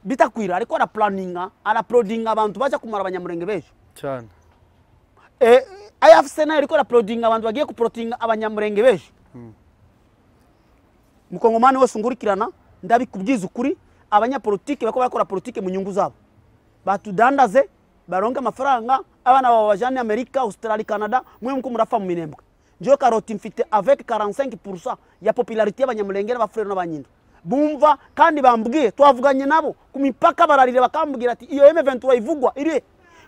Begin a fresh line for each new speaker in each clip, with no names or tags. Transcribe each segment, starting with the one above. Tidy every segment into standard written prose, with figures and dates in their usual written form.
Bitakwira ariko araplaninga, araprodinga abantu baje kumara abanyamurenge bejo
cyane.
AFC nayo ariko araprodinga abantu bagiye kuprotinga abanyamurenge bejo. Mukongomani wese ungurikirana ndabikubwiza ukuri, abanyapolitike bako bakora politike mu nyungu zabo, batudandaze baronga amafaranga, abana babo bajane Amerika, Australia, Canada, mwe muko murafa mu Minembwe. Njo Karoti mfite avec 45% ya popularité y'abanyamurenge n'abafurero n'abanyindu bumva, kandi bambwiye twavuganye nabo ku mipaka bararire bakambwira ati iyo M23 ivugwa iri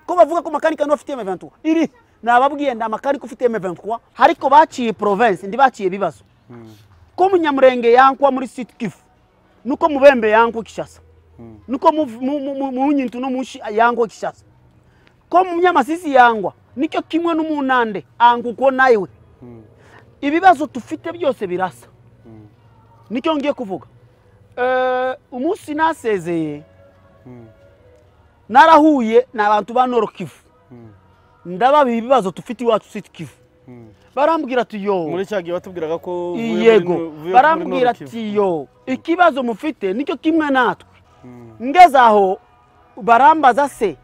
ko bavuga ko makanika no afite M23 iri, nababwiye nda makanika ufite M23 hariko baciye province ndi baciye bibazo. Ko munyamurenge yankwa muri Sud Kivu nuko mubembe yankwa Kishasa, nuko mu nyintu no mushi yankwa Kishasa, ko munyamasisi yangwa nicyo kimwe n'umunande anguko nayiwe. Ibibazo tufite byose birasa. Nicyo ngiye kuvuga. Umunsi nasezeye narahuye n'abantu ba Nord Kivu, ndababi ibibazo tufite iwacu Sud Kivu. Barambwira ati yo,
muri cyagiye batubwiraga ko
yego, barambwira ati yo ikibazo mufite nicyo kimwe natwe. Ngeze aho barambaza se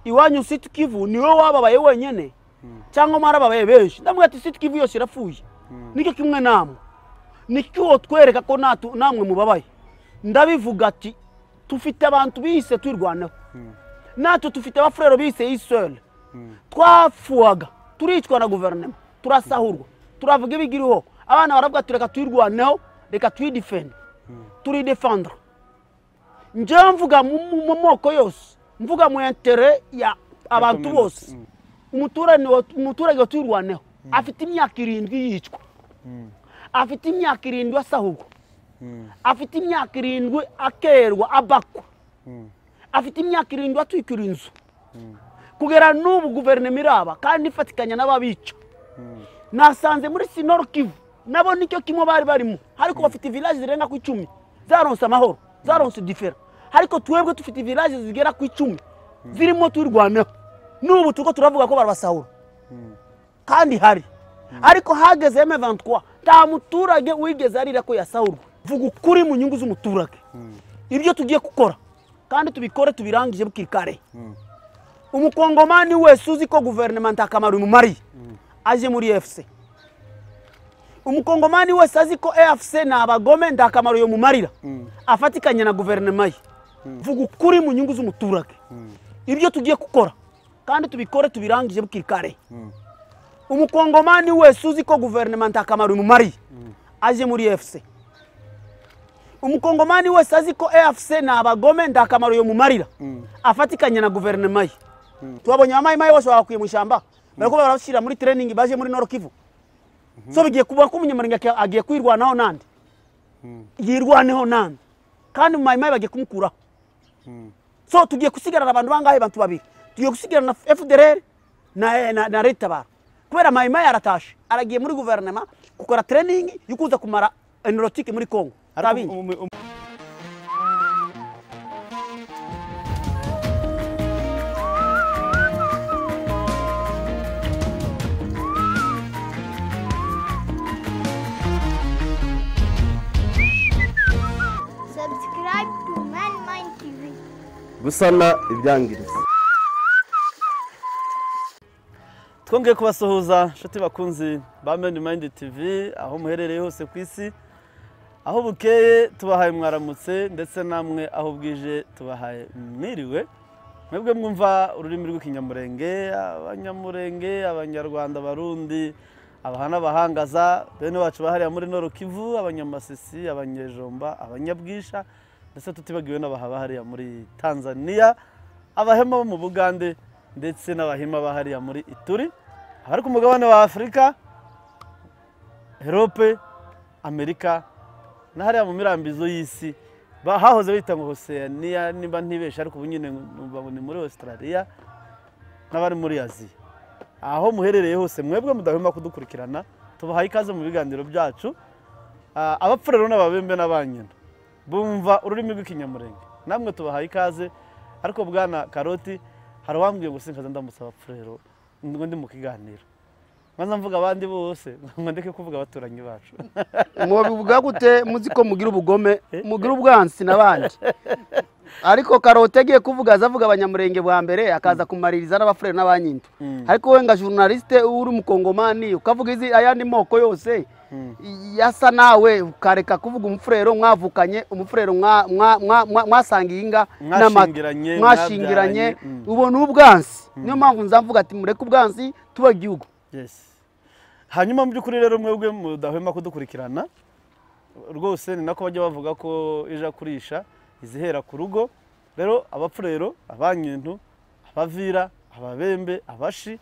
iwanyu Sud Kivu niwe wababaye wenyene cyangwa mwarababaye benshi? Ndamubwira ati Sud Kivu yose irapfuye, nicyo kimwe namwe, nicyo twereka ko namwe mubabaye. Ndabivuga ati tufite abantu bise twirwanaho, natwe tufite abafurero bise isole, twafuaga turicwa na guverinoma, turasahurwa, turavuga ibigiriho, abana baravuga tureka twirwaneho, reka twidefend, turidefendre. Nje mvuga mu moko yose, mvuga mu intérêt ya abantu bose. Umuturage twirwaneho afite imyaka 7 yicwa, afite imyaka 7 asahurwa, afite imyaka 7 akerwa abakwa, afite imyaka 7 atwikira inzu. Kugera n'ubu guverinoma iraba kandi ifatikanya n'ababica. Nasanze muri Nord Kivu nabo nicyo kimwe bari barimo, ariko bafite village zirenga ku 10 zaronse amahoro, zaronse difera, ariko twebwe tufite village zigera ku 10 zirimo twirwanaho. N'ubu tuko turavuga ko barabasahura kandi hari, ariko hageze M23 nta muturage wigeze arira ko yasahurwa. Vuga ukuri mu nyungu z'umuturage, ibyo tugiye gukora kandi tubikore tubirangije bukiri kare. Umukongomani wese uzi ko guverinoma ntakamaro imumariye aje muri AFC. Umukongomani wese azi ko AFC na abagome ndakamaro yo mumarira afatikanye na guverinoma ye. Vuga ukuri mu nyungu z'umuturage, ibyo tugiye gukora kandi tubikore tubirangije bukiri kare. Umukongomani wese uzi ko guverinoma ntakamaro imumariye aje muri AFC. Umukongomani wese azi ko AFC na abagome ndakamaro yo mumarira afatikanye na guverinoma ye. Twabonye amayi bose bakwiye mu ishyamba bariko barashira muri training baje muri Nord Kivu. So bigiye kuba ko umunyamurenge agiye kwirwanaho nande, yirwaneho nande, kandi mu mayi bagiye kumukuraho. So tugiye kusigarana abantu bangahe? Abantu babiri. Tugiye kusigarana na FDLR na Leta Tabara, kubera mayi aratashe aragiye muri guverinoma gukora training yukuza kumara enrotike muri Congo.
Subscribe to Man Mind TV.
Gusana ibyangiritse.
Twongeye kubasuhuza nshuti bakunzi ba Man Mind TV aho muherereye hose ku isi, aho bukeye tubahaye mwaramutse, ndetse namwe aho bwije tubahaye mwiriwe. Mwebwe mwumva ururimi rw'ikinyamurenge, abanyamurenge, abanyarwanda, abarundi, abahana bahangaza bene wacu bahariya muri Nord Kivu, abanyamasisi, abanyejomba, abanyabwisha, ndetse tutibagiwe n'abahaba hariya muri Tanzania, abahema bo mu Bugande, ndetse n'abahima bahariya muri Ituri, abari ku mugabane wa Afrika, Europe, Amerika, na hariya mu mirambizo y'isi bahahoze bita ngo Oceania niba ntibesha, ariko ubu nyine numva ni muri Australia n'abari muri Aziya. Aho muherereye hose mwebwe mudahwema kudukurikirana, tubahaye ikaze mu biganiro byacu. Abapfurero n'ababembe n'abanyina bumva ururimi rw'ikinyamurenge, namwe tubahaye ikaze. Ariko bwana Karoti hari wambwiye ngo sinkaza ndamusaba abapfurero ngo ndi mu kiganiro. Maze mvuga abandi bose ngo ndeke kuvuga abaturanyi bacu.
Mwobivuga gute muzi ko mugira ubugome, mugira ubwansi n'abandi. Ariko Karoti agiye kuvuga azavuga abanyamurenge bwa mbere akaza kumaririza n'abafurere n'abanyinto. Ariko we nga journaliste uri umukongomani ukavuga izi ayandi moko yose yasa nawe ukareka kuvuga umufurero mwavukanye, umufurero mwasangiye inga mwashingiranye, ubona ubwansi. Niyo mpamvu nzavuga ati mureke ubwansi tuba igihugu.
Yes. Hanyuma mu by'ukuri rero mwebwe mudahwema kudukurikirana rwose ni nako bajya bavuga ko ija kurisha izihera ku rugo. Rero abapfurero, abanyintu, abavira, ababembe, abashi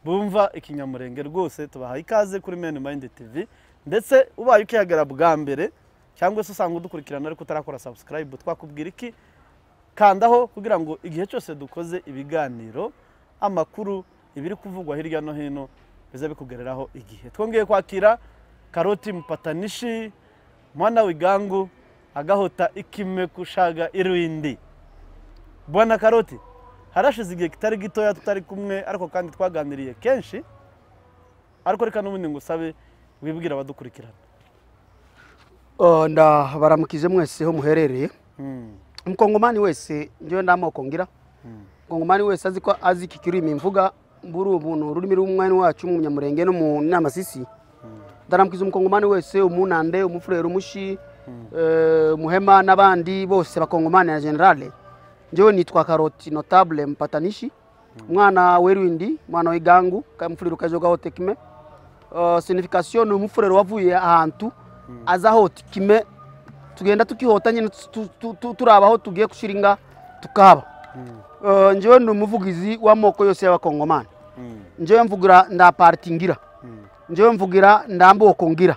bumva ikinyamurenge rwose tubahaye ikaze kuri Men Mind TV. Ndetse ubaye ukihagera bwa mbere cyangwa se usanga udukurikirana ariko utarakora subscribe, twakubwira iki? Kandaho kugira ngo igihe cyose dukoze ibiganiro, amakuru, ibiri kuvugwa hirya no hino bize bikugereraho igihe. Twongeye kwakira Karoti Mpatanishi, mwana w'igangu agahota ikime kushaga irwindi. Bwana Karoti, harashize igihe kitari gitoya tutari kumwe ariko kandi twaganiriye kenshi, ariko reka n'ubundi ngusabe wibwira abadukurikirana.
Ndabaramukije mwese ho muherereye. Umukongomani wese njyewe ndamoko ngira. Umukongomani wese azi ko azi iki kirimi mvuga mburu ubuntu ururimi rw'umwana wacu umunyamurenge no mu Nyamasisi. Ndaramkiza umukongomani wese, umunande, umufurero, umushi, muhema n'abandi bose bakongomani na generale. Njyewe nitwa Karoti Notable Mpatanishi, mwana w'Erwindi, mwana w'igangu, kamfuriro kajoga hote kime. Signification ni umufurero wavuye ahantu aza hote kime, tugenda tukihota nyine turabaho tugiye kushiringa tukaba. Njyewe ndi umuvugizi w'amoko yose y'abakongomani. Njyewe mvugira nda party ngira. Njyewe mvugira ndamboko ngira.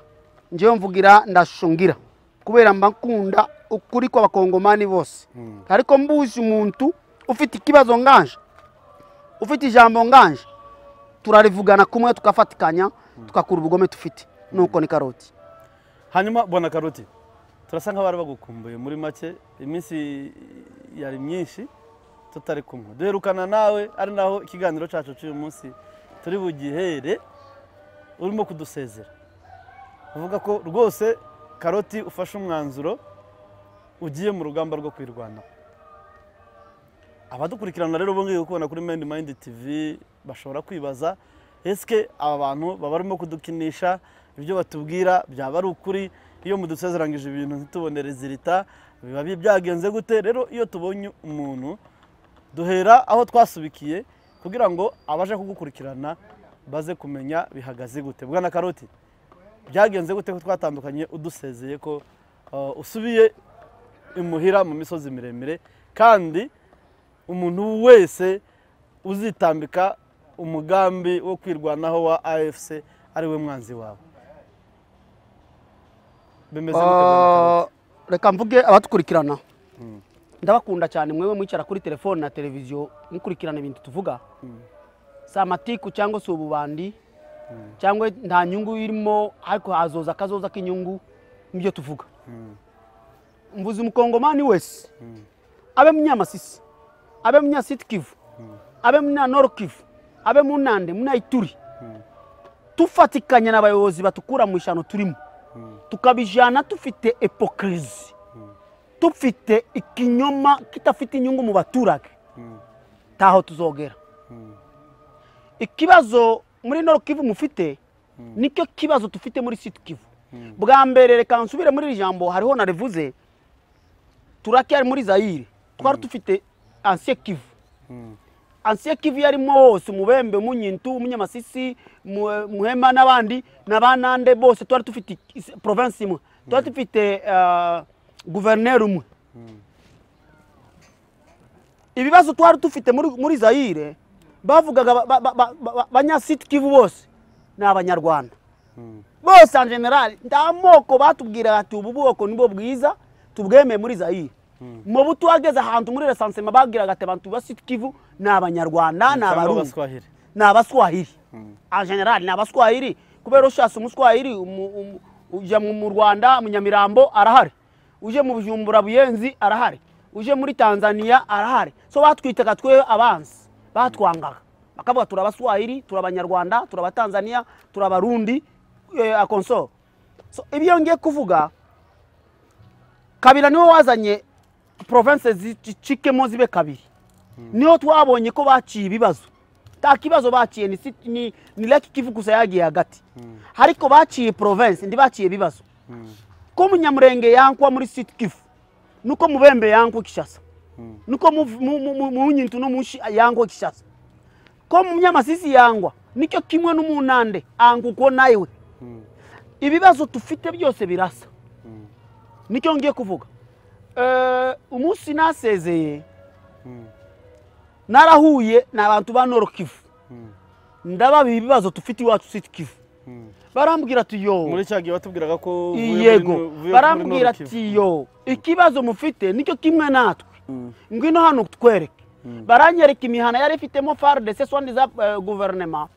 Njyewe mvugira ndashungira. Kubera mba nkunda ukuri kw'abakongomani bose. Ariko mbuzi umuntu ufite ikibazo nganje, ufite ijambo nganje, turarivugana kumwe tukafatikanya tukakura ubugome tufite. Nuko ni Karoti.
Hanyuma bwana Karoti, turasa nk'abari bagukumbuye muri make, iminsi yari myinshi tutari kumwe. Duherukana nawe ari naho ikiganiro cyacu cy'uyu munsi turi bugihere urimo kudusezera. Uvuga ko rwose Karoti ufashe umwanzuro ugiye mu rugamba rwo kwirwanaho. Abadukurikirana rero bongiye kubona kuri Men Mind TV bashobora kwibaza eske aba bantu baba barimo kudukinisha, ibyo batubwira byaba ari ukuri, iyo mudusezerangije ibintu ntitubone resultat biba byagenze gute? Rero iyo tubonye umuntu duhera aho twasubikiye kugira ngo abaje kugukurikirana baze kumenya bihagaze gute. Bwana Karoti, byagenze gute ko twatandukanye udusezeye ko usubiye imuhira mu misozi miremire, kandi umuntu wese uzitambika umugambi wo kwirwanaho wa AFC ari we mwanzi wawe? Bimeze gute?
Reka mvuge abatukurikirana. Ndabakunda cyane mwewe mwicara kuri telefone na televiziyo mukurikirana ibintu tuvuga. Samatiku cyangwa se ububandi cyangwa nta nyungu irimo, ariko hazoza kazoza k'inyungu nibyo tuvuga. Mvuze umukongomani wese, abe munyamasisi, abe munyasiti Kivu, abe munya Nord Kivu, abe munande, munayituri, tufatikanya n'abayobozi batukura mu ishano turimo, tukabijana tufite hypocrisie, tufite ikinyoma kitafite inyungu mu baturage, taho tuzogera. Ikibazo muri Nord Kivu mufite nicyo kibazo tufite muri Sud Kivu. Bwa mbere reka nsubire muri iri jambo hariho narivuze, turacyari muri Zaire, twari tufite ancien Kivu. Ancien Kivu yarimo hose, umubembe, umunyintu, umunyamasisi, muhema n'abandi n'abanande bose, twari dufite province imwe, twari dufite gouverneur umwe. Ibibazo twari dufite muri Zaire bavugaga abanyasiti Kivu bose ni abanyarwanda bose en general, nta moko batubwira ati ubu bwoko nibwo bwiza tubwemeye muri Zaire. Mobutu ageze ahantu muri recensement bagiraga ati abantu ba Sud Kivu ni abanyarwanda, ni abarundi, ni abaswahili. En general ni abaswahili, kubera ushase umuswahili uje mu Rwanda mu Nyamirambo arahari, uje mu Bujumbura Buyenzi arahari, uje muri Tanzania arahari. So batwitaga twe abansi, batwangaga. Bakavuga turabaswahili, turabanyarwanda, turabatanzania, turabarundi akonso. So ibyo ngiye kuvuga, Kabila niwe wazanye province zicikemo zibe kabiri. Niho twabonye ko baciye ibibazo. Ta kibazo baciye ni Lake Kivu gusa yagiye hagati. Ariko baciye province ndi baciye ibibazo. Ko Munyamurenge yankwa muri Sud Kivu, nuko Mubembe yankwa Kishasa, nuko Munyintu no Mushi yankwa Kishasa, ko Munyamasisi yangwa nicyo kimwe n'umunande anguko nawe. Ibibazo tufite byose birasa. Nicyo ngiye kuvuga. Umunsi nasezeye narahuye n'abantu ba Nord Kivu, ndababi ibibazo tufite iwacu Sud Kivu. Barambwira ati yo,
muri cyagiye batubwiraga ko
yego, barambwira ati yo, ikibazo mufite nicyo kimwe natwe, ngwino hano twereke. Baranyereka imihana yari ifitemo FARDC swandiza gouvernement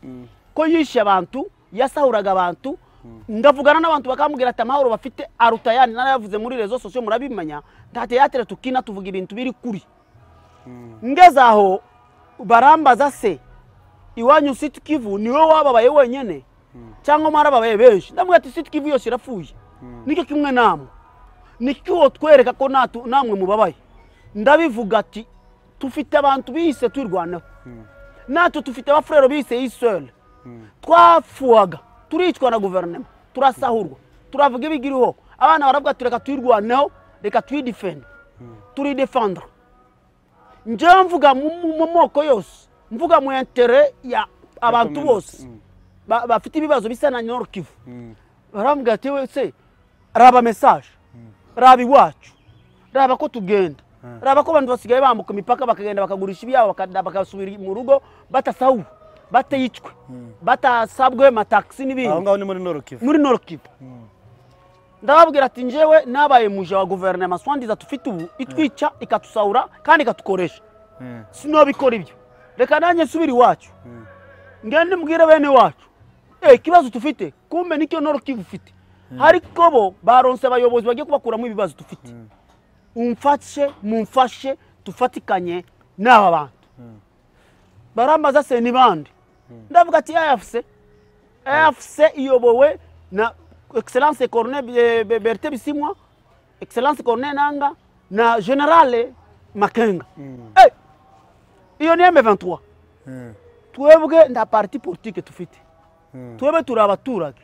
ko yishe abantu, yasahuraga abantu. Ndavugana n'abantu bakambwira ati amahoro bafite arutayani. Narayavuze muri réseaux sociaux murabimenya, nta théâtre tukina, tuvuga ibintu biri kuri. Ngeze aho barambaza se iwanyu Sud Kivu niwe wababaye wenyene cyangwa mwarababaye benshi? Ndamubwira ati Sud Kivu yose irapfuye, nicyo kimwe namwe, nicyo twereka ko namwe mubabaye. Ndabivuga ati tufite abantu bise twirwanaho, natwe tufite abafurero bise isole, twafuaga turicwa na guverinoma, turasahurwa, turavuga ibigiriho. Abana baravuga ati reka twirwaneho, reka twidefend, turidefendre. Njyewe mvuga mu moko yose, mvuga mu intérêt ya abantu bose bafite ibibazo bisa na Nord Kivu. Barambwira ati we se raba message, raba iwacu, raba ko tugenda, raba ko abantu basigaye bambuka imipaka bakagenda bakagurisha ibyabo bakasubira mu rugo batasahu, batayicwe, batasabwe mataxi n'ibindi.
Aho ngaho ni muri Nord Kivu.
Muri Nord Kivu. Ndababwira ati njyewe nabaye muja wa guverinoma swandiza tufite ubu itwica ikatusaura kandi ikatukoresha. Sinobikora ibyo. Reka nanjye nsubire iwacu. Ngende mbwire bene wacu. Ikibazo tufite kumbe nicyo Nord Kivu ufite. Ariko bo baronse abayobozi bagiye kubakuramo ibibazo tufite. Umfashe, mumfashe tufatikanye n'aba bantu. Barambaza se ni bande? Ndavuga ati AFC. AFC iyobowe na Excellence Corneille Berthe Bisimwa, Excellence Corneille Nanga na General Makenga. Iyo ni M23. Twebwe nda parti politique tufite. Twebwe turi abaturage.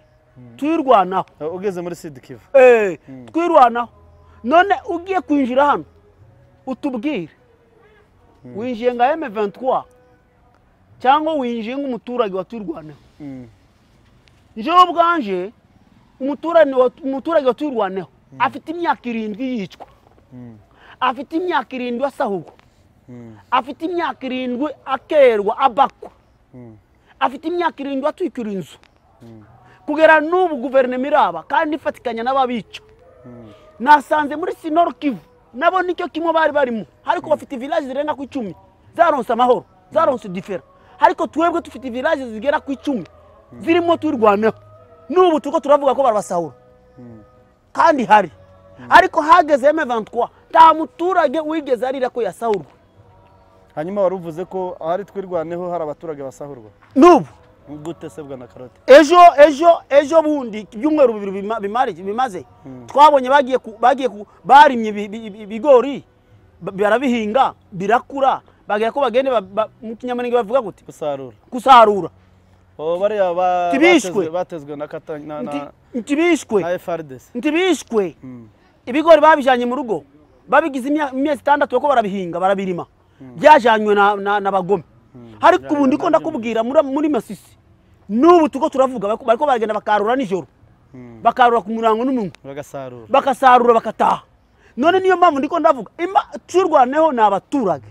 Twirwanaho.
Ugeze muri Sud Kivu.
Twirwanaho. None ugiye kwinjira hano utubwire. Winjiye nga M23 cyangwa winjiye nk'umuturage waturwanaho. Njyewe ubwanje umuturage waturwaneho afite imyaka 7 yicwa, afite imyaka 7 asahurwa, afite imyaka 7 akerwa abakwa, afite imyaka 7 atwikira inzu. Kugera n'ubu guverinoma iraba kandi ifatikanya n'ababica. Nasanze muri Nord Kivu nabo nicyo kimwe bari barimo, ariko bafite village zirenga ku 10 zaronse amahoro, zaronse difera. Ariko twebwe tufite village zigera ku 10 zirimo twirwaneho. N'ubu tuko turavuga ko barabasahura kandi hari. Ariko hageze M23 nta muturage wigeze arira ko yasahurwa.
Hanyuma waruvuze ko ahari twirwaneho hari abaturage basahurwa.
N'ubu
gute se bwana Karoti?
Ejo bundi ibyumweru bibiri bimaze twabonye bagiye barimye ibigori barabihinga birakura, bagira ko bagende mu Kinyamulenge bavuga gute kusarura.
Bariya batezwe na katanya
ntibishwe
na FARDC.
Ntibishwe. Ibigori babijanye mu rugo babigize imyezi 6 ko barabihinga barabirima, byajanywe na bagome. Ariko ubu ndiko ndakubwira muri Masisi n'ubu tuko turavuga bariko baragenda bakarura nijoro, bakarura ku murango n'umungu bakasarura bakataha. None niyo mpamvu ndiko ndavuga turwaneho n'abaturage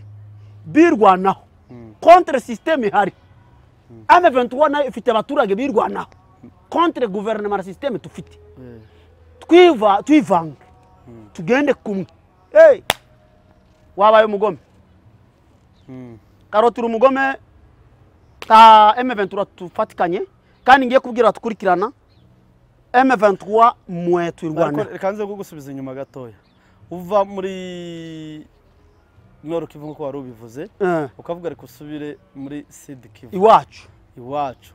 birwanaho contre système ihari. M23 nayo ifite abaturage birwanaho contre gouvernement na système tufite. Twivange tugende kumwe. Wabaye umugome. Karoti uri umugome ta M23 tufatikanye kandi ngiye kubwira tukurikirana M23 mwe twirwana.
Reka nze kugusubiza inyuma gatoya. Uva muri Nord Kivu nkuko wari ubivuze, ukavuga reka usubire muri Sud Kivu iwacu.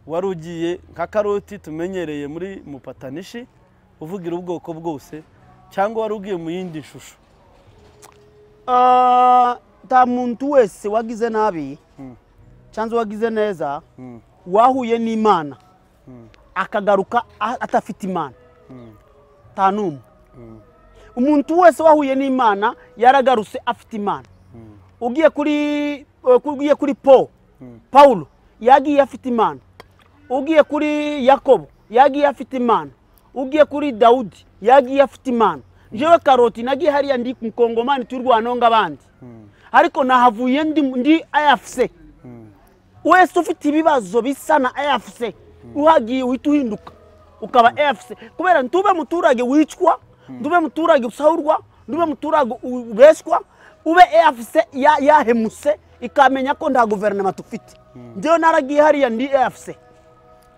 Wari ugiye nka Karoti tumenyereye muri mupatanishi uvugira ubwoko bwose, cyangwa wari ugiye mu yindi shusho?
Ta muntu wese wagize nabi cyangwa wagize neza wahuye n'Imana akagaruka atafite Imana, ta numwe. Umuntu wese wahuye n'Imana yaragarutse afite Imana. Ugiye kuri Paulo yagiye afite Imana, ugiye kuri Yakobo yagiye afite Imana, ugiye kuri Daudi yagiye afite Imana. Jewe Karoti nagiye hariya ndi mukongomani turwana ngabandi, ariko nahavuye ndi AFC. Wese ufite ibibazo bisa na AFC uhagiye uhita uhinduka ukaba AFC, kubera ntube muturage wicwa, ntube muturage usahurwa, ntube muturage ubeshwa, ube AFC yahemuse ikamenya ko nta guverinoma tufite. Njyewe naragiye hariya ndi AFC.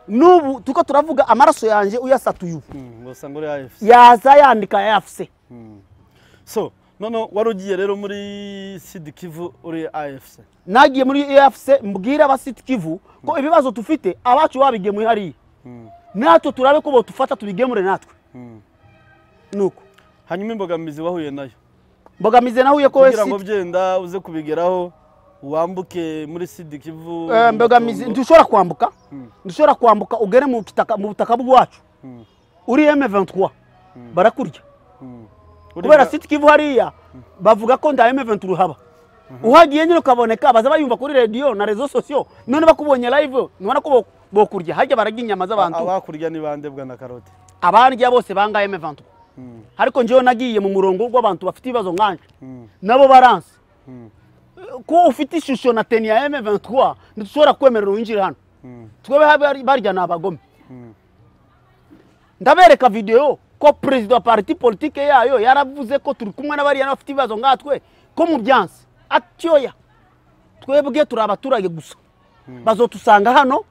Nubu tuko turavuga amaraso yanje uyasatuye ubu
usanga uri AFC,
yaza yandika AFC.
So none warugiye rero muri Sud Kivu uri AFC?
Nagiye muri AFC mbwira aba Sud Kivu ko ibibazo tufite abacu babigemuye hariya, natwe turabe ko botufata tubigemure natwe. Nuko
hanyuma imbogamizi wahuye nayo?
Mbogamizi nahuye ko
kugira ngo byenda uze kubigeraho wambuke muri Sud Kivu.
Mbogamizi ntushobora kwambuka, ntushobora kwambuka ugere mu butaka bwacu uri M23 barakurya. Kubera Sud Kivu hariya bavuga ko nda M23 haba. Uhagiye nyine ukaboneka baza bayumva kuri radio na réseaux sociaux, none bakubonye live nubona ko bokurya hajya bararya inyama z'abantu.
Abakurya ni bande bwana Karoti?
Abarya bose banga M23. Ariko njyewe nagiye mu murongo w'abantu bafite ibibazo nkanje, nabo baranse. Ko ufite ishusho na teni ya M23 ntidushobora kwemerera winjira hano. Twebe barya ni abagome. Ndabereka video ko president wa parti politique yayo yaravuze ko turi kumwe n'abariya bafite ibibazo ngatwe ko mu byanse atyoya. Twebwe turi abaturage gusa, bazotusanga hano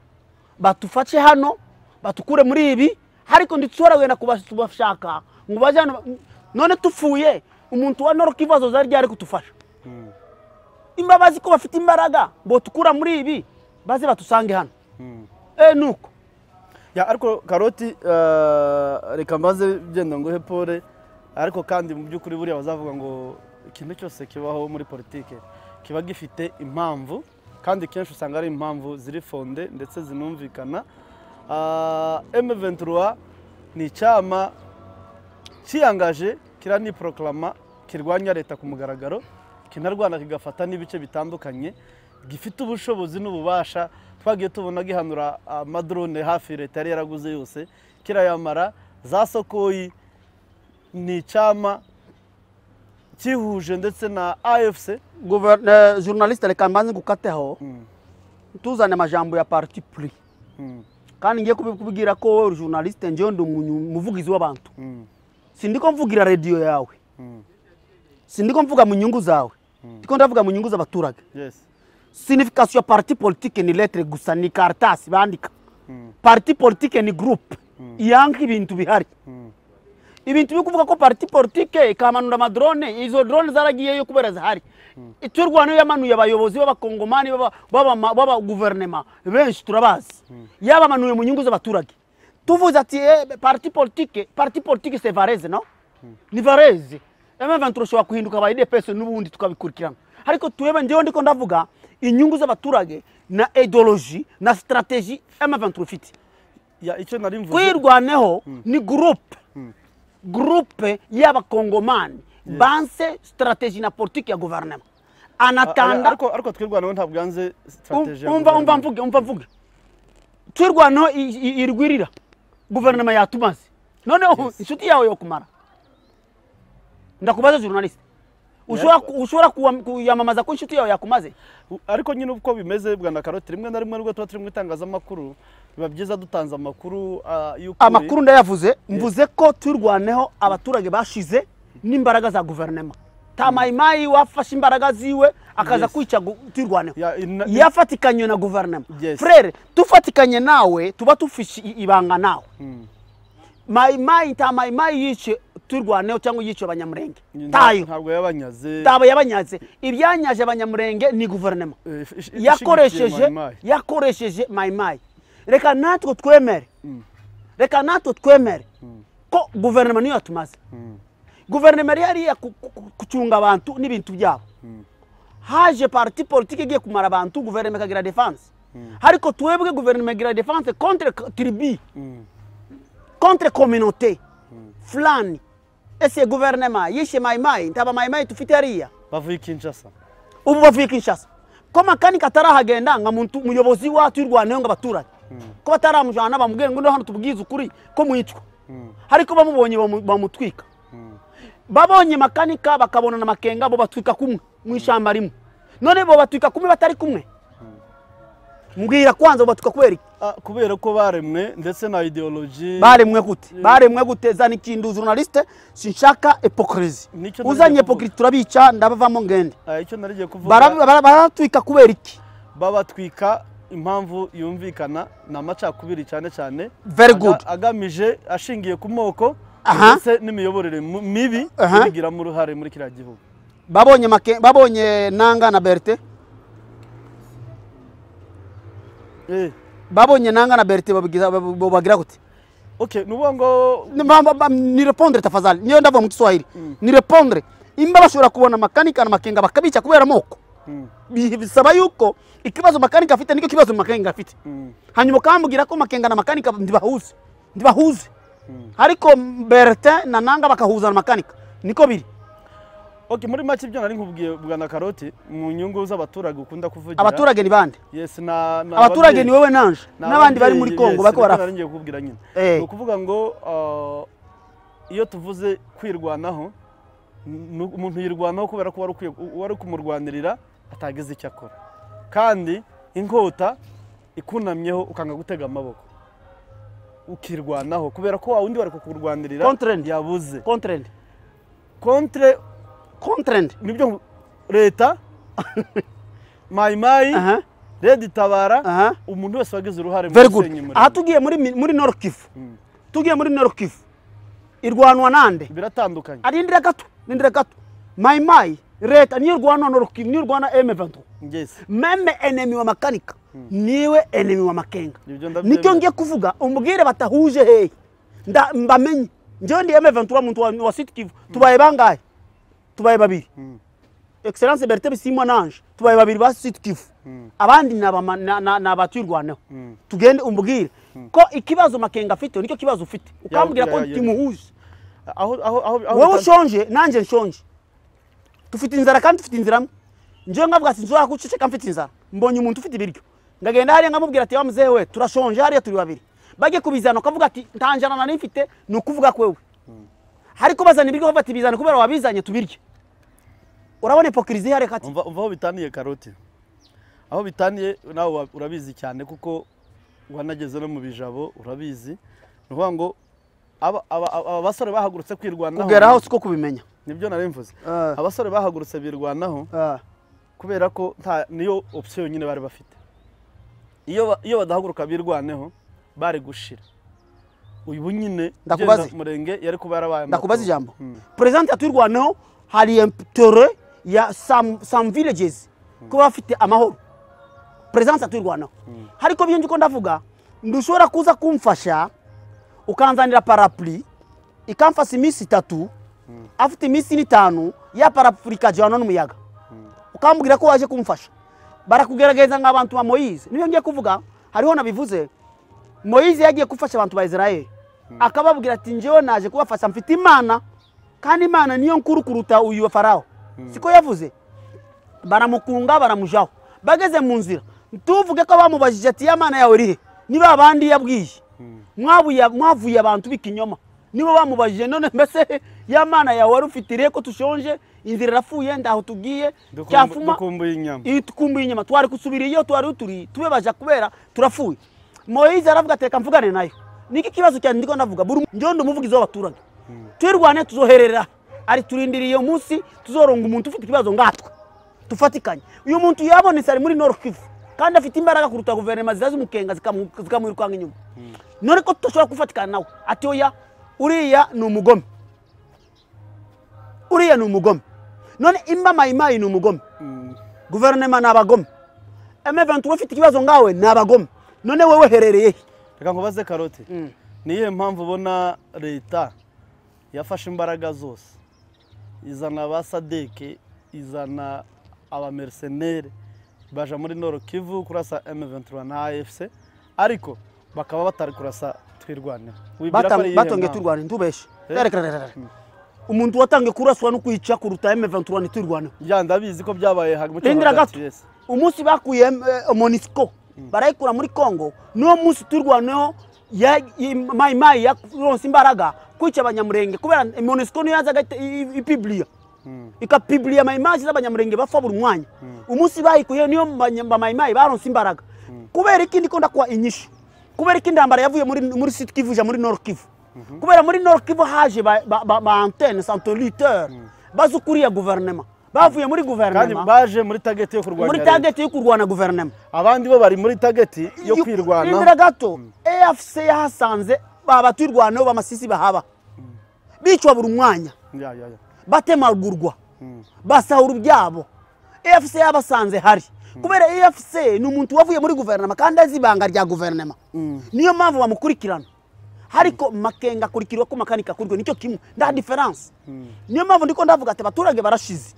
batufashe hano batukure muri ibi, ariko nditsora wenda kubashaka ngo baje hano. None tufuye umuntu wa Nord Kivu azoza ryari kutufasha? Imbabazi ko bafite imbaraga botukura muri ibi baze batusange hano. Nuko
ya ariko Karoti reka mbaze byenda ngo hepore, ariko kandi mu byukuri buriya bazavuga ngo ikintu cyose kibaho muri politike kiba gifite impamvu, kandi kenshi usanga ari impamvu ziri fonde ndetse zinumvikana. M23 ni cyama cyiyangaje kirani proclama kirwanya leta ku mugaragaro, kinarwana kigafata n'ibice bitandukanye, gifite ubushobozi n'ububasha. Twagiye tubona gihanura amadrone hafi leta yari yaraguze yose kirayamara za Sokoyi. Ni cyama cyihuje ndetse na AFC.
Gouverneur journaliste reka mbanze gukateho tuzane amajambo ya parti pris. Kandi ngiye kubibwira ko journaliste njye ndi umuvugizi w'abantu. Sindiko mvugira radio yawe, sindiko mvuga mu nyungu zawe, ndiko ndavuga mu nyungu z'abaturage.
Yes.
Signification ya parti politique ni lettre gusa, ni karatasi bandika. Parti politique ni groupe yanka ibintu bihari. Ibintu bikuvuga ko parti politique ikamanura amadrone, izo drone zaragiyeyo kubera zahari. Iturwano yamanuye abayobozi b'abakongomani baba gouvernement benshi turabazi, yabamanuye mu nyungu z'abaturage. Tuvuze ati parti politique c'est vareze, no? Ni vareze. M23 ushobora kuhinduka ba IDPS n'ubundi tukabikurikirana. Ariko twebe njyewe ndiko ndavuga inyungu z'abaturage na ideologie na strategie M23 ifite.
Ya icyo nari mvuze
kwirwaneho ni groupe groupe y'abakongomani banse strategie na politique ya gouvernement. Anatanda
ariko twirwaneho ntabwo yanze strategie.
Umva mvuge. Twirwaneho irwirira gouvernement yatumaze. None inshuti yawe yo kumara. Ndakubaza journaliste. Ushobora kuyamamaza ko inshuti yawe yakumaze?
Ariko nyine uko bimeze bwana Karoti, rimwe na rimwe nubwo tuba turi mu itangazamakuru biba byiza dutanze amakuru y'ukuri.
Amakuru ndayavuze, mvuze ko turwaneho abaturage bashize n'imbaraga za gouvernement. Tamayimayi wafashe imbaraga ziwe akaza kwica turwaneho. Yafatikanye na gouvernement. Frere, tufatikanye nawe tuba tufishe ibanga nawe. Mayimayi tamayimayi yice Twirwaneho cyangwa yiciye Abanyamurenge. Tayo
ntabwo yabanyaze.
Tabo yabanyaze. Ibyanyaje Abanyamurenge ni guverinoma yakoresheje Maimai. Reka natwe twemere. Reka natwe twemere ko guverinoma niyo yatumaze. Guverinoma yari kucunga abantu n'ibintu byabo. Haje parti politique igiye kumara abantu, guverinoma ikagira defense. Ariko twebwe guverinoma igira defense contre tribu, contre communauté fulani. Ese guverinoma yishe Maimai, ntaba Maimai tufite hariya.
Bavuye Kinshasa.
Ubu bavuye Kinshasa. Ko Makanika atarahagenda nga muntu muyobozi wa Twirwaneho ngo abaturage. Ko bataramujana bamubwira ngo hano tubwize ukuri ko mwicwa. Ariko bamubonye bamutwika. Babonye Makanika bakabona na Makenga bo batwika kumwe mu ishamba rimwe. None bo batwika kumwe batari kumwe. Mbwira kwanza bo batwika kubera iki?
Kubera ko baremwe ndetse na ideology.
Baremwe gute? Baremwe gute? Zana ikintu journaliste, sinshaka hypocrisie. Uzanye hypocrisie turabica ndabavamo ngende.
Icyo narigiye kuvuga.
Baratwika kubera iki?
Babatwika impamvu yumvikana na amacakubiri cyane cyane.
Very good.
Agamije ashingiye ku moko ndetse n'imiyoborere mibi ibigira mu ruhare muri kiriya gihugu.
Babonye babonye Nanga na Berthe. Babonye Nanga na Berthe babagira gute?
Okay, nuvuga ngo
ni répondre tafadhali. Niyo ndava mu Kiswahili. Ni répondre. Imba bashobora kubona Makanika na Makenga bakabica kubera moko. Bisaba yuko ikibazo Makanika afite nicyo kibazo Makenga afite. Hanyuma ukambwira ko Makenga na Makanika ndibahuze. Ndibahuze. Ariko Berthe na Nanga bakahuza na Makanika. Niko biri.
Okay, muri make ibyo nari nkubwiye bwana Karoti mu nyungu z'abaturage ukunda kuvugira.
Abaturage ni bande?
Yes, na
abaturage ni wewe nanje n'abandi bari muri Kongo bako barafa.
Nari ngiye kukubwira nyine. Ni ukuvuga ngo iyo tuvuze kwirwanaho, umuntu yirwanaho kubera ko wari kumurwanirira atageze icyo akora. Kandi inkota ikunamyeho ukanga gutega amaboko. Ukirwanaho kubera ko wa wundi wari kukurwanirira yabuze.
Contre Contre
nibyo leta Maimai Red Tabara umuntu wese wagize uruhare mu gusenye muri.
Aha tugiye muri Nord Kivu. Tugiye muri Nord Kivu. Irwanwa nande?
Biratandukanye.
Arindira gato, nindira gato. Maimai leta niyo rwanwa Nord Kivu, niyo rwana M23.
Yes.
Meme enemy wa Makanika niwe enemy wa Makenga. Nicyo ngiye kuvuga umbwire batahuje he. Nda mbamenye. Njye ndi M23 muntu wa Sud Kivu. Tubaye bangahe? Tubaye babiri. Excellence Berthe Bisimwa nanje tubaye babiri ba Sud Kivu. Abandi nabaturwaneho. Tugende umbwire ko ikibazo Makenga afite nicyo kibazo ufite. Ukambwira ko timuhuje.
Aho aho aho
wowe ushonje nanje nshonje. Tufite inzara kandi tufite inzira. Njye ngavuga sinzora kuceceka mfite inzara. Mbonye umuntu ufite ibiryo. Ngagenda hariya ngamubwira ati wa muzehe we turashonje hariya turi babiri. Bage kubizana ukavuga ati ntanjana nari mfite nukuvuga kwewe. Hariko bazana ibiryo bafata bizana kubera wabizanye tubirye. Urabona hypocrisie hari kati.
Umva aho bitaniye Karoti. Aho bitaniye nawe urabizi cyane kuko wanageze no mu bijabo urabizi. Nuvuga ngo aba basore bahagurutse kwirwanaho.
Kugeraho siko kubimenya.
Nibyo nari mvuze. Abasore bahagurutse birwanaho kubera ko niyo option nyine bari bafite. Iyo badahaguruka birwaneho bari gushira. Uyu nyine Murenge yari kuba yarabaye.
Ndakubaza ijambo. President atwirwaneho hari intérêt ya some villages kuba bafite amahoro. President atwirwanaho. Hariko byo ndiko ndavuga ndushobora kuza kumfasha ukanzanira parapluie ikamfasha iminsi 3 afite iminsi 5 ya parapluie kajana n'umuyaga. Ukambwira ko waje kumfasha. Barakugerageza nk'abantu ba Moise. Niyo ngiye kuvuga hariho nabivuze. Moise yagiye gufasha abantu ba Israel. Akababwira ati njyewe naje kubafasha mfite Imana kandi Imana niyo nkuru kuruta uyu wa Farao. Siko yavuze. Baramukunga baramujaho. Bageze mu nzira tuvuge ko bamubajije ati ya Mana yawe rihe? Niba abandi yabwiye. Mwavuye abantu bikinyoma. Nibo bamubajije none mbese ya Mana yawe wari ufite ko tushonje inzira irafuye ndaho tugiye cyafuma
dukumbuye inyama.
Itukumbuye inyama twari kusubira iyo twari uturi tubebaja kubera turafuye. Moise aravuga ateka mvugane nayo. Niki kibazo cyane ndiko ndavuga buri njondo umuvugizi w'abaturage. Twirwane tuzoherera ari turindiriye umunsi tuzoronga umuntu ufite ikibazo ngatwe. Tufatikanye. Uyu muntu yabonetse ari muri Nord Kivu kandi afite imbaraga kuruta guverinoma zizaza umukenga zikamwirukanga inyuma. None ko tushobora kufatikana nawe ati oya uriya ni umugome. Uriya ni umugome. None imba Mayimayi ni umugome, guverinoma ni abagome, M23 ufite ikibazo ngawe ni abagome, none wewe herereye he?
Reka nkubaze Karoti, niyihe mpamvu ubona leta yafashe imbaraga zose izana ba SADC, izana abamercenaires baja muri Nord Kivu kurasa M23 na AFC, ariko bakaba batari kurasa Twirwaneho?
Batonge Twirwaneho ntubeshe. Umuntu watange kuraswa no kwica kuruta M23 ni Twirwaneho.
Ya ndabizi ko byabaye
hagati. Umunsi bakuye MONUSCO barayikura muri Congo, niwo munsi Twirwaneho ya Mayimayi yaronse imbaraga kwica abanyamurenge, kubera MONUSCO niyo yazaga ipibliya ikapibliya Mayimayi z'abanyamurenge bapfa buri mwanya. Umunsi bayikuye niyo Mayimayi baronse imbaraga. Kubera iki ndiko ndakwa inyishu? Kubera iki ndambara yavuye muri Sud Kivu ja muri Nord Kivu? Kubera muri Nord Kivu haje ba antenne satellitaire bazukuriya gouvernement, bavuye muri gouvernement
kandi baje muri target yo kurwanya,
muri target yo kurwana gouvernement.
Abandi bo bari muri target yo kwirwana.
Indira gato AFC yahasanze baba Twirwaneho bamasisi bahaba bicwa buri mwanya, batemagurwa, basahura ibyabo. AFC yabasanze hari kubera AFC ni umuntu wavuye muri gouvernement kandi azi ibanga rya gouvernement, niyo mpamvu bamukurikirana. Hariko Makenga akurikirwa ko Makanika akurikirwa, nicyo kimwe, nda difference. Niyo mpamvu ndiko ndavuga ati abaturage barashize,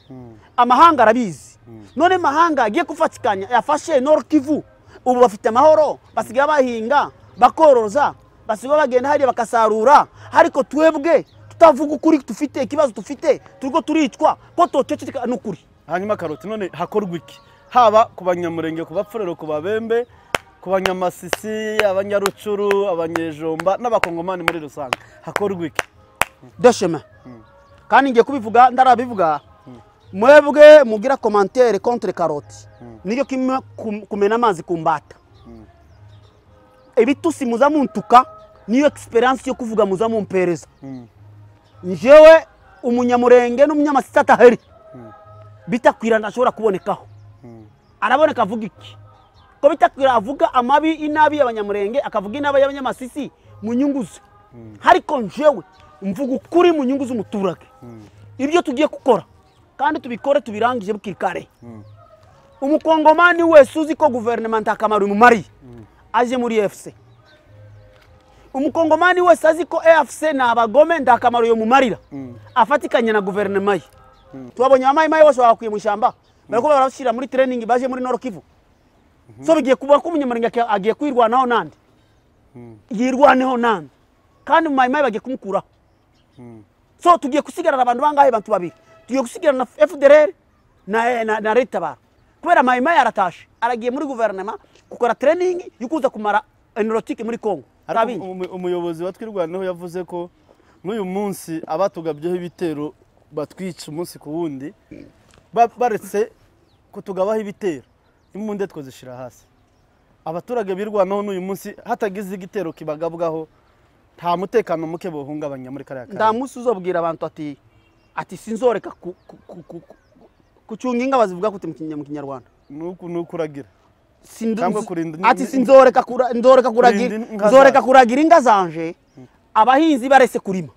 amahanga arabizi. None mahanga agiye kufatikanya yafashe Nord Kivu, ubu bafite amahoro, basigaye bahinga bakoroza, basigaye bagenda hariya bakasarura. Ariko twebwe tutavuga ukuri, tufite ikibazo tufite, turiko turicwa ko toceceka n'ukuri.
Hanyuma Karoti, none hakorwa iki haba ku banyamurenge, ku bapfurero, ku babembe, ku banyamasisi, abanyarucuru, abanyejomba n'abakongomani muri rusange, hakorwa iki?
Deshema kandi ngiye kubivuga, ndarabivuga. Mwebwe mugira commentaire contre Karoti, niyo kimwe kumena amazi kumbata. Ebitusi muza muntuka, niyo experience yo kuvuga muza mumpereza. Njewe umunyamurenge n'umunyamasisi ataheri Bitakwira ntashobora kubonekaho. Araboneka avuga iki? Ko Bitakwira avuga amabi inabi y'abanyamurenge, akavuga inabi y'abanyamasisi mu nyungu ze. Ariko njewe mvuga ukuri mu nyungu z'umuturage. Ibyo tugiye gukora kandi tubikore tubirangije bukiri kare. Umukongomani wese uzi ko gouvernement akamaro imumariye aje muri AFC. Umukongomani wese azi ko AFC na abagome ndakamaro yo mumarira afatikanye na gouvernement ye. Twabonye Mayimayi bose bakuye mu shamba, bariko barabashira muri training baje muri Nord Kivu. So bigiye kuba ko umunyamurenge agiye kwirwanaho nande, yirwaneho nande, kandi Mayimayi bagiye kumukuraho. So tugiye kusigarana abantu bangahe? Abantu babiri. Tugiye kusigarana na FDLR na Leta. Kubera Mayimayi aratashe, aragiye muri gouvernement gukora training yukuza kumara enrotike muri Congo.
Umuyobozi wa Twirwaneho yavuze ko n'uyu munsi abatugabyeho ibitero batwica umunsi ku wundi, baretse kutugabaho ibitero imbunda twazishira hasi. Abaturage birwanaho n'uyu munsi hatagize igitero kibagabwaho nta mutekano muke bohungabanya muri kariya karere.
Nda munsi uzobwira abantu ati sinzoreka kucunga inga bazivuga kuti mu Kinyarwanda
nuku nukuragira
ati sinzoreka kuragira, nzoreka kuragira inga zanje abahinzi barese kurima.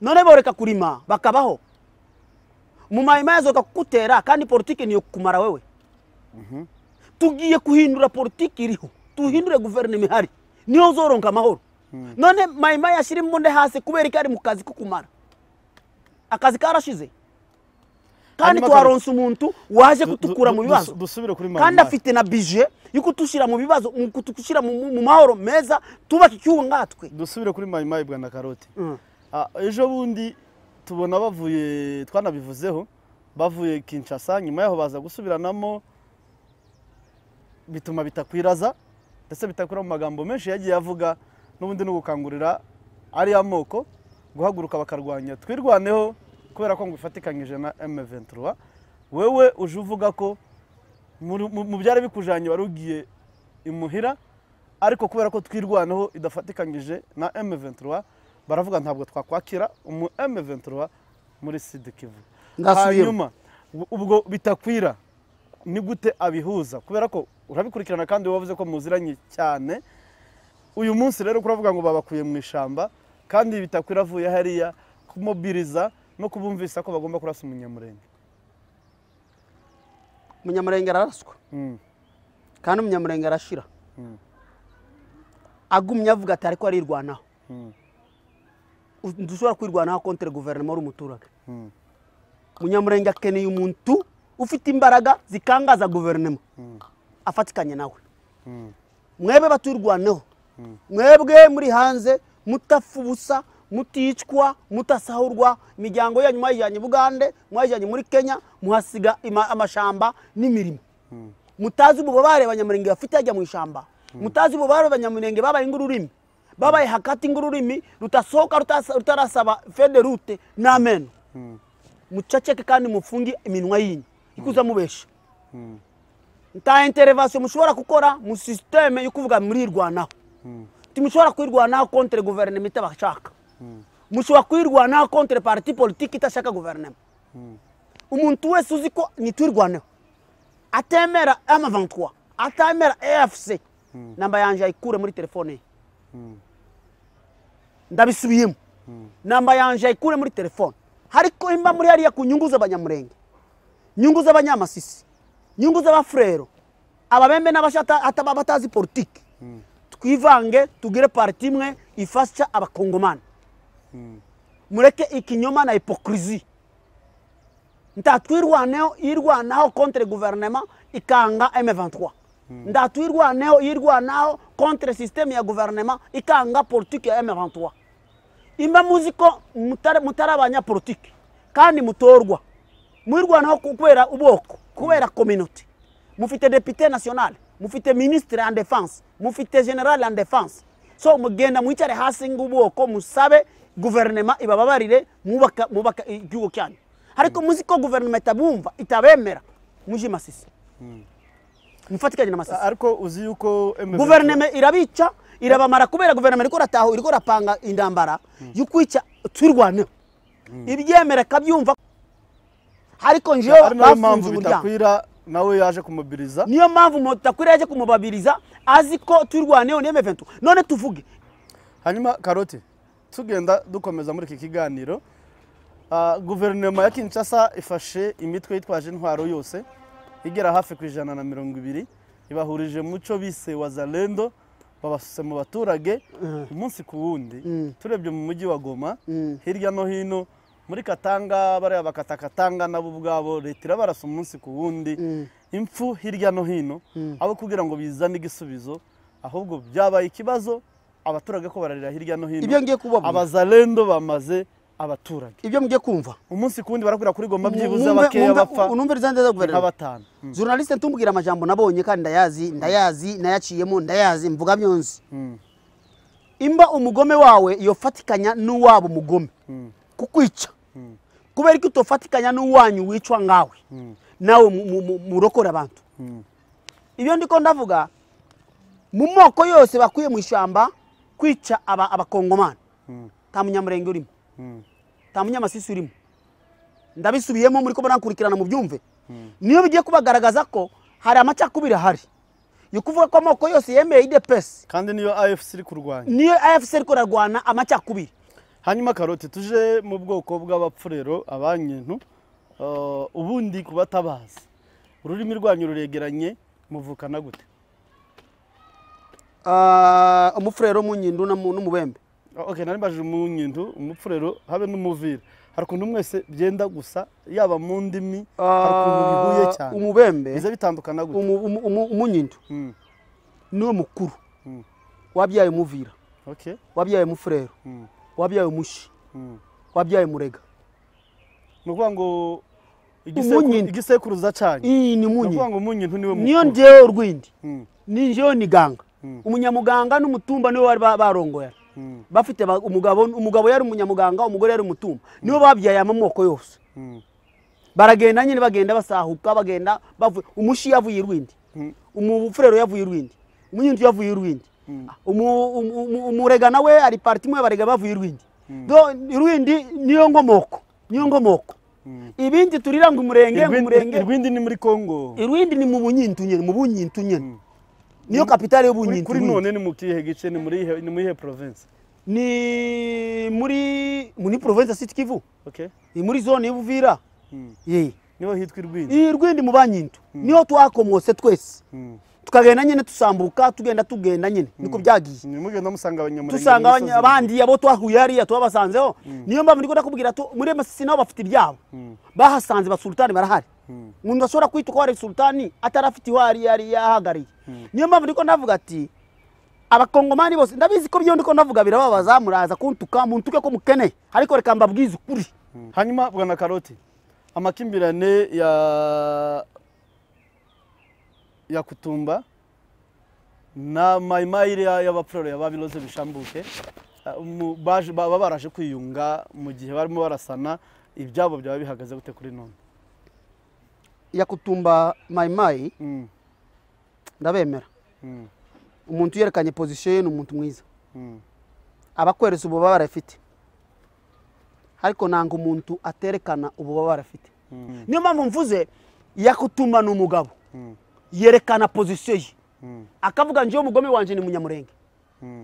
None boreka kurima bakabaho. Mu Mayimayi azoka kukutera kandi politiki niyo kumara wewe. Tugiye kuhindura politiki iriho, tuhindure guverinoma ihari, niyo uzoronka amahoro. None Mayimayi ashira imbunda hasi kubera ko ari mu kazi ko kumara. Akazi karashize. Kandi twaronse umuntu waje kutukura mu bibazo.
Dusubire kuri Mayimayi.
Kandi afite na budget yo kutushira mu bibazo, mu kutushira mu mahoro meza, tubaka icyuho ngatwe.
Dusubire kuri Mayimayi bwana Karoti. Ejo bundi tubona bavuye, twanabivuzeho, bavuye Kinshasa, nyuma yaho baza gusubiranamo bituma Bitakwiraza, ndetse Bitakwira mu magambo menshi yagiye avuga n'ubundi no gukangurira ari amoko guhaguruka bakarwanya Twirwaneho kubera ko ngo ifatikanyije na M23. Wewe uje uvuga ko mu byari bikujanye wari ugiye imuhira, ariko kubera ko Twirwaneho idafatikanyije na M23 baravuga ntabwo twakwakira umu M23 muri Sud Kivu. Hanyuma ubwo Bitakwira ni gute abihuza? Kubera ko urabikurikirana kandi wavuze ko muziranye cyane. Uyu munsi rero kuravuga ngo babakuye mu ishamba kandi Bitakwira avuye hariya kumobiriza no kubumvisa ko bagomba kurasa umunyamurenge.
Umunyamurenge araraswa. Kandi umunyamurenge arashira. Agumye avuga ati ariko arirwanaho. Ndushobora kwirwanaho contre gouvernement uri umuturage. Umunyamurenge akeneye umuntu ufite imbaraga zikangaza gouvernement. Afatikanye nawe. Mwebwe baturwaneho. Mwebwe muri hanze mutafu ubusa, muticwa, mutasahurwa, imiryango yanyu mwayijyanye Bugande, mwayijyanye muri Kenya, muhasiga amashamba n'imirimo. Mutazi ububabare abanyamurenge bafite ajya mu ishamba. Mutazi ububabare abanyamurenge babaye ingururimi. Babaye hakati ingururimi rutasohoka rutarasaba federute n'ameno. Muceceke kandi mufungi iminwa yinyu. Ikuza mubesha. Nta intervention mushobora gukora mu systeme yo kuvuga muri irwanaho. Timushobora kwirwanaho contre gouvernement itabashaka. Mushobora kwirwanaho contre parti politique itashaka gouvernement. Umuntu wese uzi ko nitwirwaneho atemera M23, atemera AFC, namba yanje ayikure muri telefone ye. Ndabisubiyemo. Namba yanje ayikure muri telefone. Hariko imba muri hariya ku nyungu z'abanyamurenge, nyungu z'abanyamasisi, nyungu z'abafrero, ababembe n'abashata ataba batazi politique. Twivange tugire parti imwe ifasha abakongomani. Mureke ikinyoma na hypocrisie. Ndatwirwaneho irwanaho contre gouvernement ikanga M23. Ndatwirwaneho irwanaho contre système ya gouvernement ikanga politique ya M23. Imba muziko mutara abanya politique kandi mutorwa. Mwirwanaho kubera ubwoko, kubera communauté. Mufite député national, mufite ministre en défense, mufite général en défense. So mugenda mwicare hasi ngubwoko musabe gouvernement ibababarire mubaka igihugu cyanyu. Ariko muziko gouvernement itabumva itabemera muje Masisi. Mufatikanye na Masisi.
Ariko uzi yuko
gouvernement irabica irabamara kubera gouvernement iriko rataho iriko rapanga indambara yukwica twirwane. Ibyemera kabyumva. Ariko njewe bafunze
Bitakwira nawe yaje kumobiriza.
Niyo mpamvu Mutakwira yaje kumobiriza azi ko twirwaneho ni M23. None tuvuge.
Hanyuma Karoti tugenda dukomeza muri iki kiganiro. Guverinoma ya Kinshasa ifashe imitwe yitwaje intwaro yose igera hafi ku 120 ibahurije muco bise Wazalendo babasuse mu baturage umunsi ku wundi. Turebye mu mujyi wa Goma hirya no hino muri Katanga baraya bakatakatanga nabo ubwabo leta irabarasa umunsi ku wundi, impfu hirya no hino abo kugira ngo bizane igisubizo ahubwo byabaye ikibazo abaturage ko bararira hirya no hino.
Ibyo ngiye kubabwira
Abazalendo bamaze abaturage.
Ibyo mugiye kumva
umunsi kundi barakwira kuri Goma byibuze abakeya bapfa
unumviriza neza guverinoma
batanu.
Journaliste ntumbwira amajambo nabonye kandi ndayazi nayaciyemo ndayazi mvuga byonzi. Imba umugome wawe iyo fatikanya n'uwabo mugome kukwica. Kubera ko utofatikanya n'uwanyu wicwa ngawe nawe murokora abantu. Ibyo ndiko ndavuga mu moko yose bakuye mu ishamba kwica abakongomani. Ta munyamurenge urimo. Ta munyamasisi urimo. Ndabisubiyemo muri ko barankurikirana mu byumve. Niyo bigiye kubagaragaza ko hari amacakubiri ahari. Yo kuvuga ko amoko yose yemeye IDPS
kandi niyo AFC iri kurwanya.
Niyo AFC iri kurarwana amacakubiri.
Hanyuma Karoti tuje mu bwoko bw'abapfurero abanyintu ubundi kubatabazi. Ururimi rwanyu ruregeranye muvukana gute?
Umufurero munyindu n'umubembe.
Okay, nari mbajije umunyindu, umupfurero habe n'umuvira. Hari ukuntu mwese byenda gusa yaba mu ndimi hari ukuntu bihuye cyane.
Umubembe
bize bitandukana gute?
Umunyindu niwe mukuru. Wabyaye umuvira.
Okay.
Wabyaye umufurero. Wabyaye umushi. Wabyaye murega.
Nukuvuga ngo igisekuruza cyanyu.
Iyi ni munyi.
Nukuvuga ngo umunyindu niwe mukuru.
Niyo njewe urwindi. Ni njewe ni ganga. Umunyamuganga n'umutumba niwe bari barongoye. Bafite umugabo yari umunyamuganga, umugore yari umutumba. Niwe babyaye amamoko yose. Baragenda nyine bagenda basahuka bagenda bavuye umushi yavuye irwindi. Umufurero yavuye irwindi. Umunyindu yavuye irwindi. Umurega nawe ari parti mwe barega bavuye irwindi. Do irwindi niyo ngomoko, niyo ngomoko. Ibindi turira ngo umurenge umurenge.
Irwindi ni muri Kongo.
Irwindi ni mu bunyintu nyene, mu bunyintu nyene. Niyo kapitale y'ubunyintu.
Kuri none ni mu kihe gice, ni muri ihe province?
Ni muri province ya Sud Kivu.
Okay.
Ni muri zone y'Ubuvira.
Niho hitwa Irwindi.
Irwindi mu Banyintu. Niho twakomotse twese. Tukagenda nyine tusambuka, tugenda nyine niko byagiye.
Nimugenda musanga abanyamurenge,
tusanga abandi abo twahuye hariya twabasanzeho. Niyo mpamvu ndiko ndakubwira to muri Masisi nabo bafite ibyabo. Bahasanze ba sultani barahari. Umuntu ashobora kwitwa ko ari sultani atarafite iwari yari yahagariye. Niyo mpamvu ndiko ndavuga ati abakongomani bose ndabizi ko byo ndiko ndavuga birababaza, muraza kuntuka muntuke ko mukeneye, ariko reka mbabwize ukuri.
Hanyuma bwana Karoti, amakimbirane ya Kutumba na Mayimayi y'abapfurero ya Babiloze bishambuke baba baraje kwiyunga mu gihe barimo barasana ibyabo byaba bihagaze gute kuri none?
Ya Kutumba Mayimayi ndabemera. Umuntu yerekanye position ye ni umuntu mwiza. Abakweresa ububabare afite, ariko nanga umuntu aterekana ububabare afite. Niyo mpamvu mvuze Yakutumba ni umugabo yerekana position ye, akavuga nje umugome wanje ni Munyamurenge,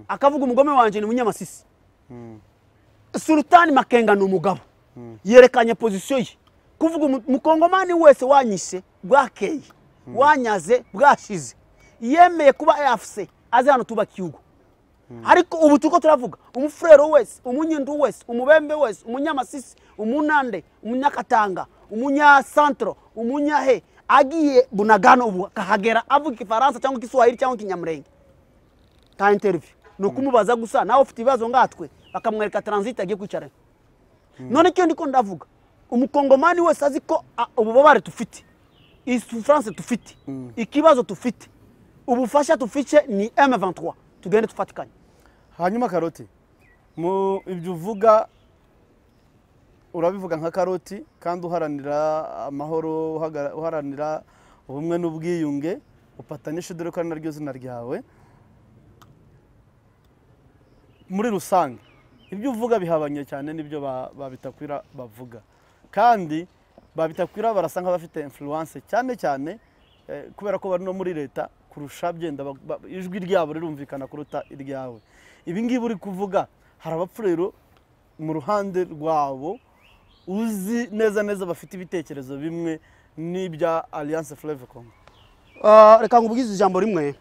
akavuga umugome wanje ni Munyamasisi. Sultani Makenga ni umugabo yerekanye position ye, kuvuga mukongomani wese wanyise bwakeye wanyaze bwashize yemeye kuba AFC aze hano tuba kiugo. Ariko ubu tuko turavuga umufrero wese, umunyindu wese, umubembe wese, umunyamasisi, umunande, umunyakatanga, umunyasantro, umunyahe agiye Bunagano ubu kahagera avuga Igifaransa cyangwa Igiswahili cyangwa Ikinyamurenge, ta interview no kumubaza gusa nawe ufite ibibazo ngatwe bakamwereka transit agiye kwicara. None cyo ndiko ndavuga umukongomani wese azi ko ububabare tufite, isouffrance tufite, ikibazo tufite, ubufasha tufite ni M23, tugende tufatikanye.
Hanyuma Karoti, mu ibyo uvuga urabivuga nka Karoti kandi uharanira amahoro, uharanira ubumwe n'ubwiyunge, upatanisha dore ko ari naryo zina ryawe. Muri rusange ibyo uvuga bihabanye cyane n'ibyo Babitakwira bavuga, kandi Babitakwira barasa nk'abafite influence cyane cyane kubera ko bari no muri leta kurusha byenda ijwi ryabo rirumvikana kuruta iryawe. Ibi ngibi uri kuvuga hari abapfurero mu ruhande rwabo uzi neza neza bafite ibitekerezo bimwe n'ibya Alliance Fleuve Congo.
Reka nkubwize ijambo rimwe.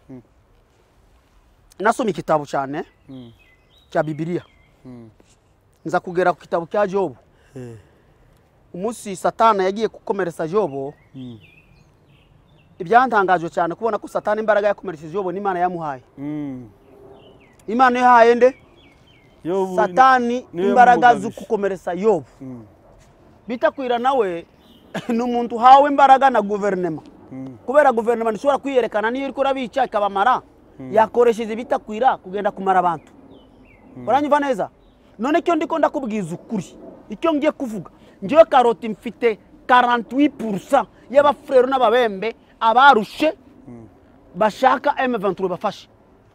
Nasomye igitabo cyane cya Bibiliya. Nza kugera ku gitabo cya Jobu. Umunsi Satana yagiye gukomeretsa Jobu, ibyantangajwe cyane kubona ko Satani imbaraga yakomerekeje Yobu n'Imana yamuhaye. Imana yahaye nde? Satani imbaraga zo gukomeretsa Yobu. Bitakwira nawe ni umuntu uhawe imbaraga na guverinoma. Kubera guverinoma ntishobora kwiyerekana niyo iriko irabica ikabamara, yakoresheje Bitakwira kugenda kumara abantu. Uranyumva neza? None cyo ndiko ndakubwiza ukuri, icyo ngiye kuvuga ngiye Karoti mfite 48% y'abafurero n'ababembe abarushe bashaka M23 bafashe.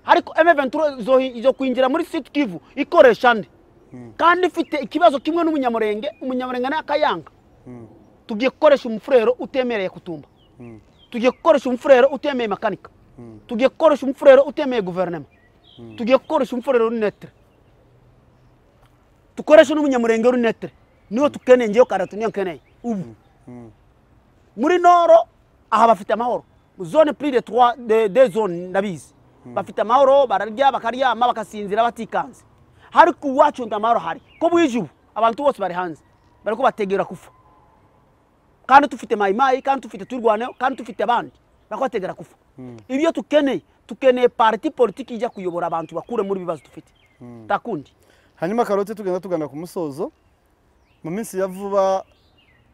Ariko M23 izo kwinjira muri Sud Kivu ikoresha nde? Kandi ifite ikibazo kimwe n'umunyamurenge, umunyamurenge n'akayanga. Tugiye gukoresha umufurero utemereye Kutumba. Tugiye gukoresha umufurero utemeye makanika. Tugiye gukoresha umufurero utemeye guverinoma. Tugiye gukoresha umufurero neutre. Tukoresha n'umunyamurenge uri neutre. Niyo tukeneye, ngiyo Karoti niyo nkeneye ubu. Muri Noro aha bafite amahoro. Zone plus de 3 de deux zones ndabizi. Bafite amahoro, bararya bakaryama bakasinzira batikanze. Ariko iwacu ndamahoro hari. Ko bwije ubu abantu bose bari hanze bariko bategera kufa. Kandi tufite Mayimayi, kandi tufite Turwaneho, kandi tufite abandi bariko bategera kufa. Ibyo tukeneye parti politique ijya kuyobora abantu bakure muri bibazo dufite. Takundi.
Hanyuma Karoti tugenda tugana ku musozo. Mu minsi ya vuba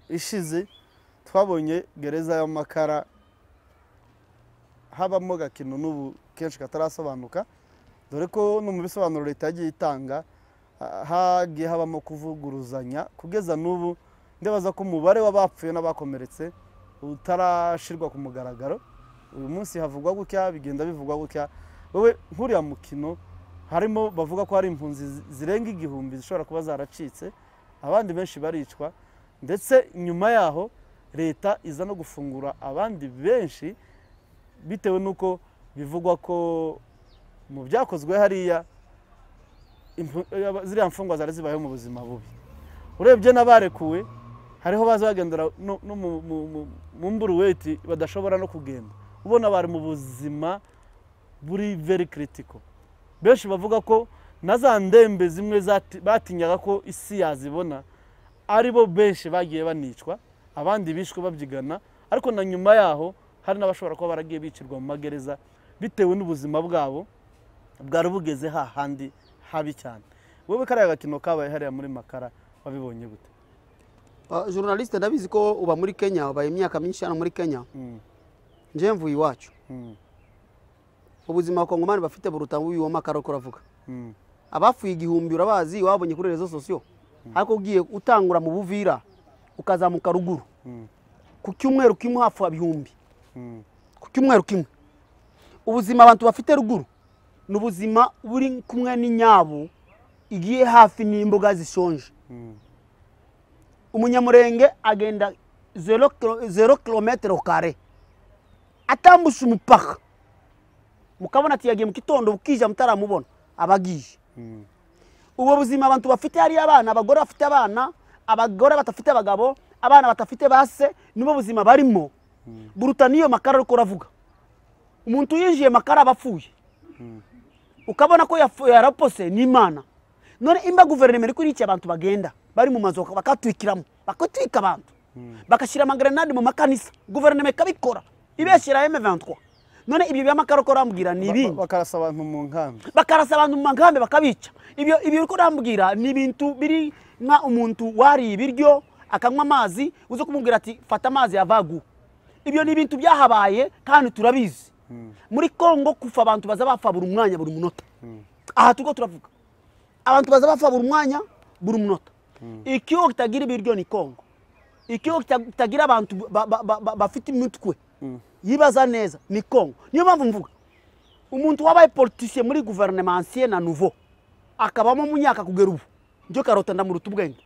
ishize twabonye gereza y'amakara habamo gakino n'ubu kenshi katarasobanuka, dore ko no mu bisobanuro leta yagiye itanga hagiye habamo kuvuguruzanya kugeza n'ubu. Ndabaza ko umubare w'abapfuye n'abakomeretse utarashirwa ku mugaragaro. Uyu munsi havugwa gutya, bigenda bivugwa gutya. Wowe nk'uriya mukino harimo bavuga ko hari impunzi zirenga 1000 zishobora kuba zaracitse, abandi benshi baricwa, ndetse nyuma yaho leta iza no gufungura abandi benshi bitewe nuko bivugwa ko mu byakozwe hariya ziriya mfungwa zari zibayeho mu buzima bubi. Urebye n'abarekuwe hariho baza bagendera no mu mburuweti badashobora no kugenda, ubona bari mu buzima buri very critical. Benshi bavuga ko na za ndembe zimwe batinyaga ko isi yazibona ari bo benshi bagiye banicwa, abandi bishwe babyigana, ariko na nyuma yaho hari n'abashobora kuba baragiye bicirwa mu magereza bitewe n'ubuzima bwabo bwari bugeze hahandi habi cyane. Wowe kariya gakino kabaye hariya muri Makara wabibonye gute?
Journaliste, ndabizi ko uba muri Kenya, ubaye imyaka myinshi hano muri Kenya. Nje mvuye iwacu. Ubuzima abakongomani bafite buruta uyu wa Makara uko uravuga. Abafuye 1000 urabazi, wabonye kuri réseaux sociaux. Ariko ugiye utangura mu Buvira ukazamuka ruguru, ku cyumweru kimwe hafu 1000. Ku cyumweru kimwe. Ubuzima abantu bafite ruguru n'ubuzima buri kumwe n'inyabu igiye hafi n'imboga zishonje. Umunyamurenge agenda 0 km carré atambusha umupaka, mukabona ati yagiye mu kitondo bukija mutaramubona abagiye. Ubwo buzima abantu bafite hari abana, abagore bafite abana, abagore batafite abagabo, abana batafite base, nibo buzima barimo. Buruta niyo Makara uko uravuga. Umuntu yinjiye Makara abapfuye, ukabona ko yarapose ni Imana. None imba guverinoma iri kuri iki abantu bagenda bari mu mazu bakatwikiramo, bakatwika abantu, bakashyira amagrenade mu makanisa, guverinoma ikabikora ibeshyira M23. None ibyo bya Makara uko urambwira ni ibindi,
bakarasa abantu mu nkambi,
bakarasa abantu mu nkambi bakabica. Ibyo uko urambwira ni ibintu biri nka umuntu wari ibiryo akanywa amazi uzo kumubwira ati fata amazi yavagu. Ibyo ni ibintu byahabaye kandi turabizi. Muri Kongo kufa abantu baza bapfa buri mwanya buri munota. Aha tuko turavuga abantu baza bapfa buri mwanya buri munota. Ikiyo kitagira ibiryo ni Kongo. Ikiyo kitagira abantu bafite imitwe yibaza neza ni Kongo. Niyo mpamvu mvuga umuntu wabaye politicien muri gouvernement ancien na nouveau akabamo mu myaka kugera ubu, njo Karota ndamuruta ubwenge.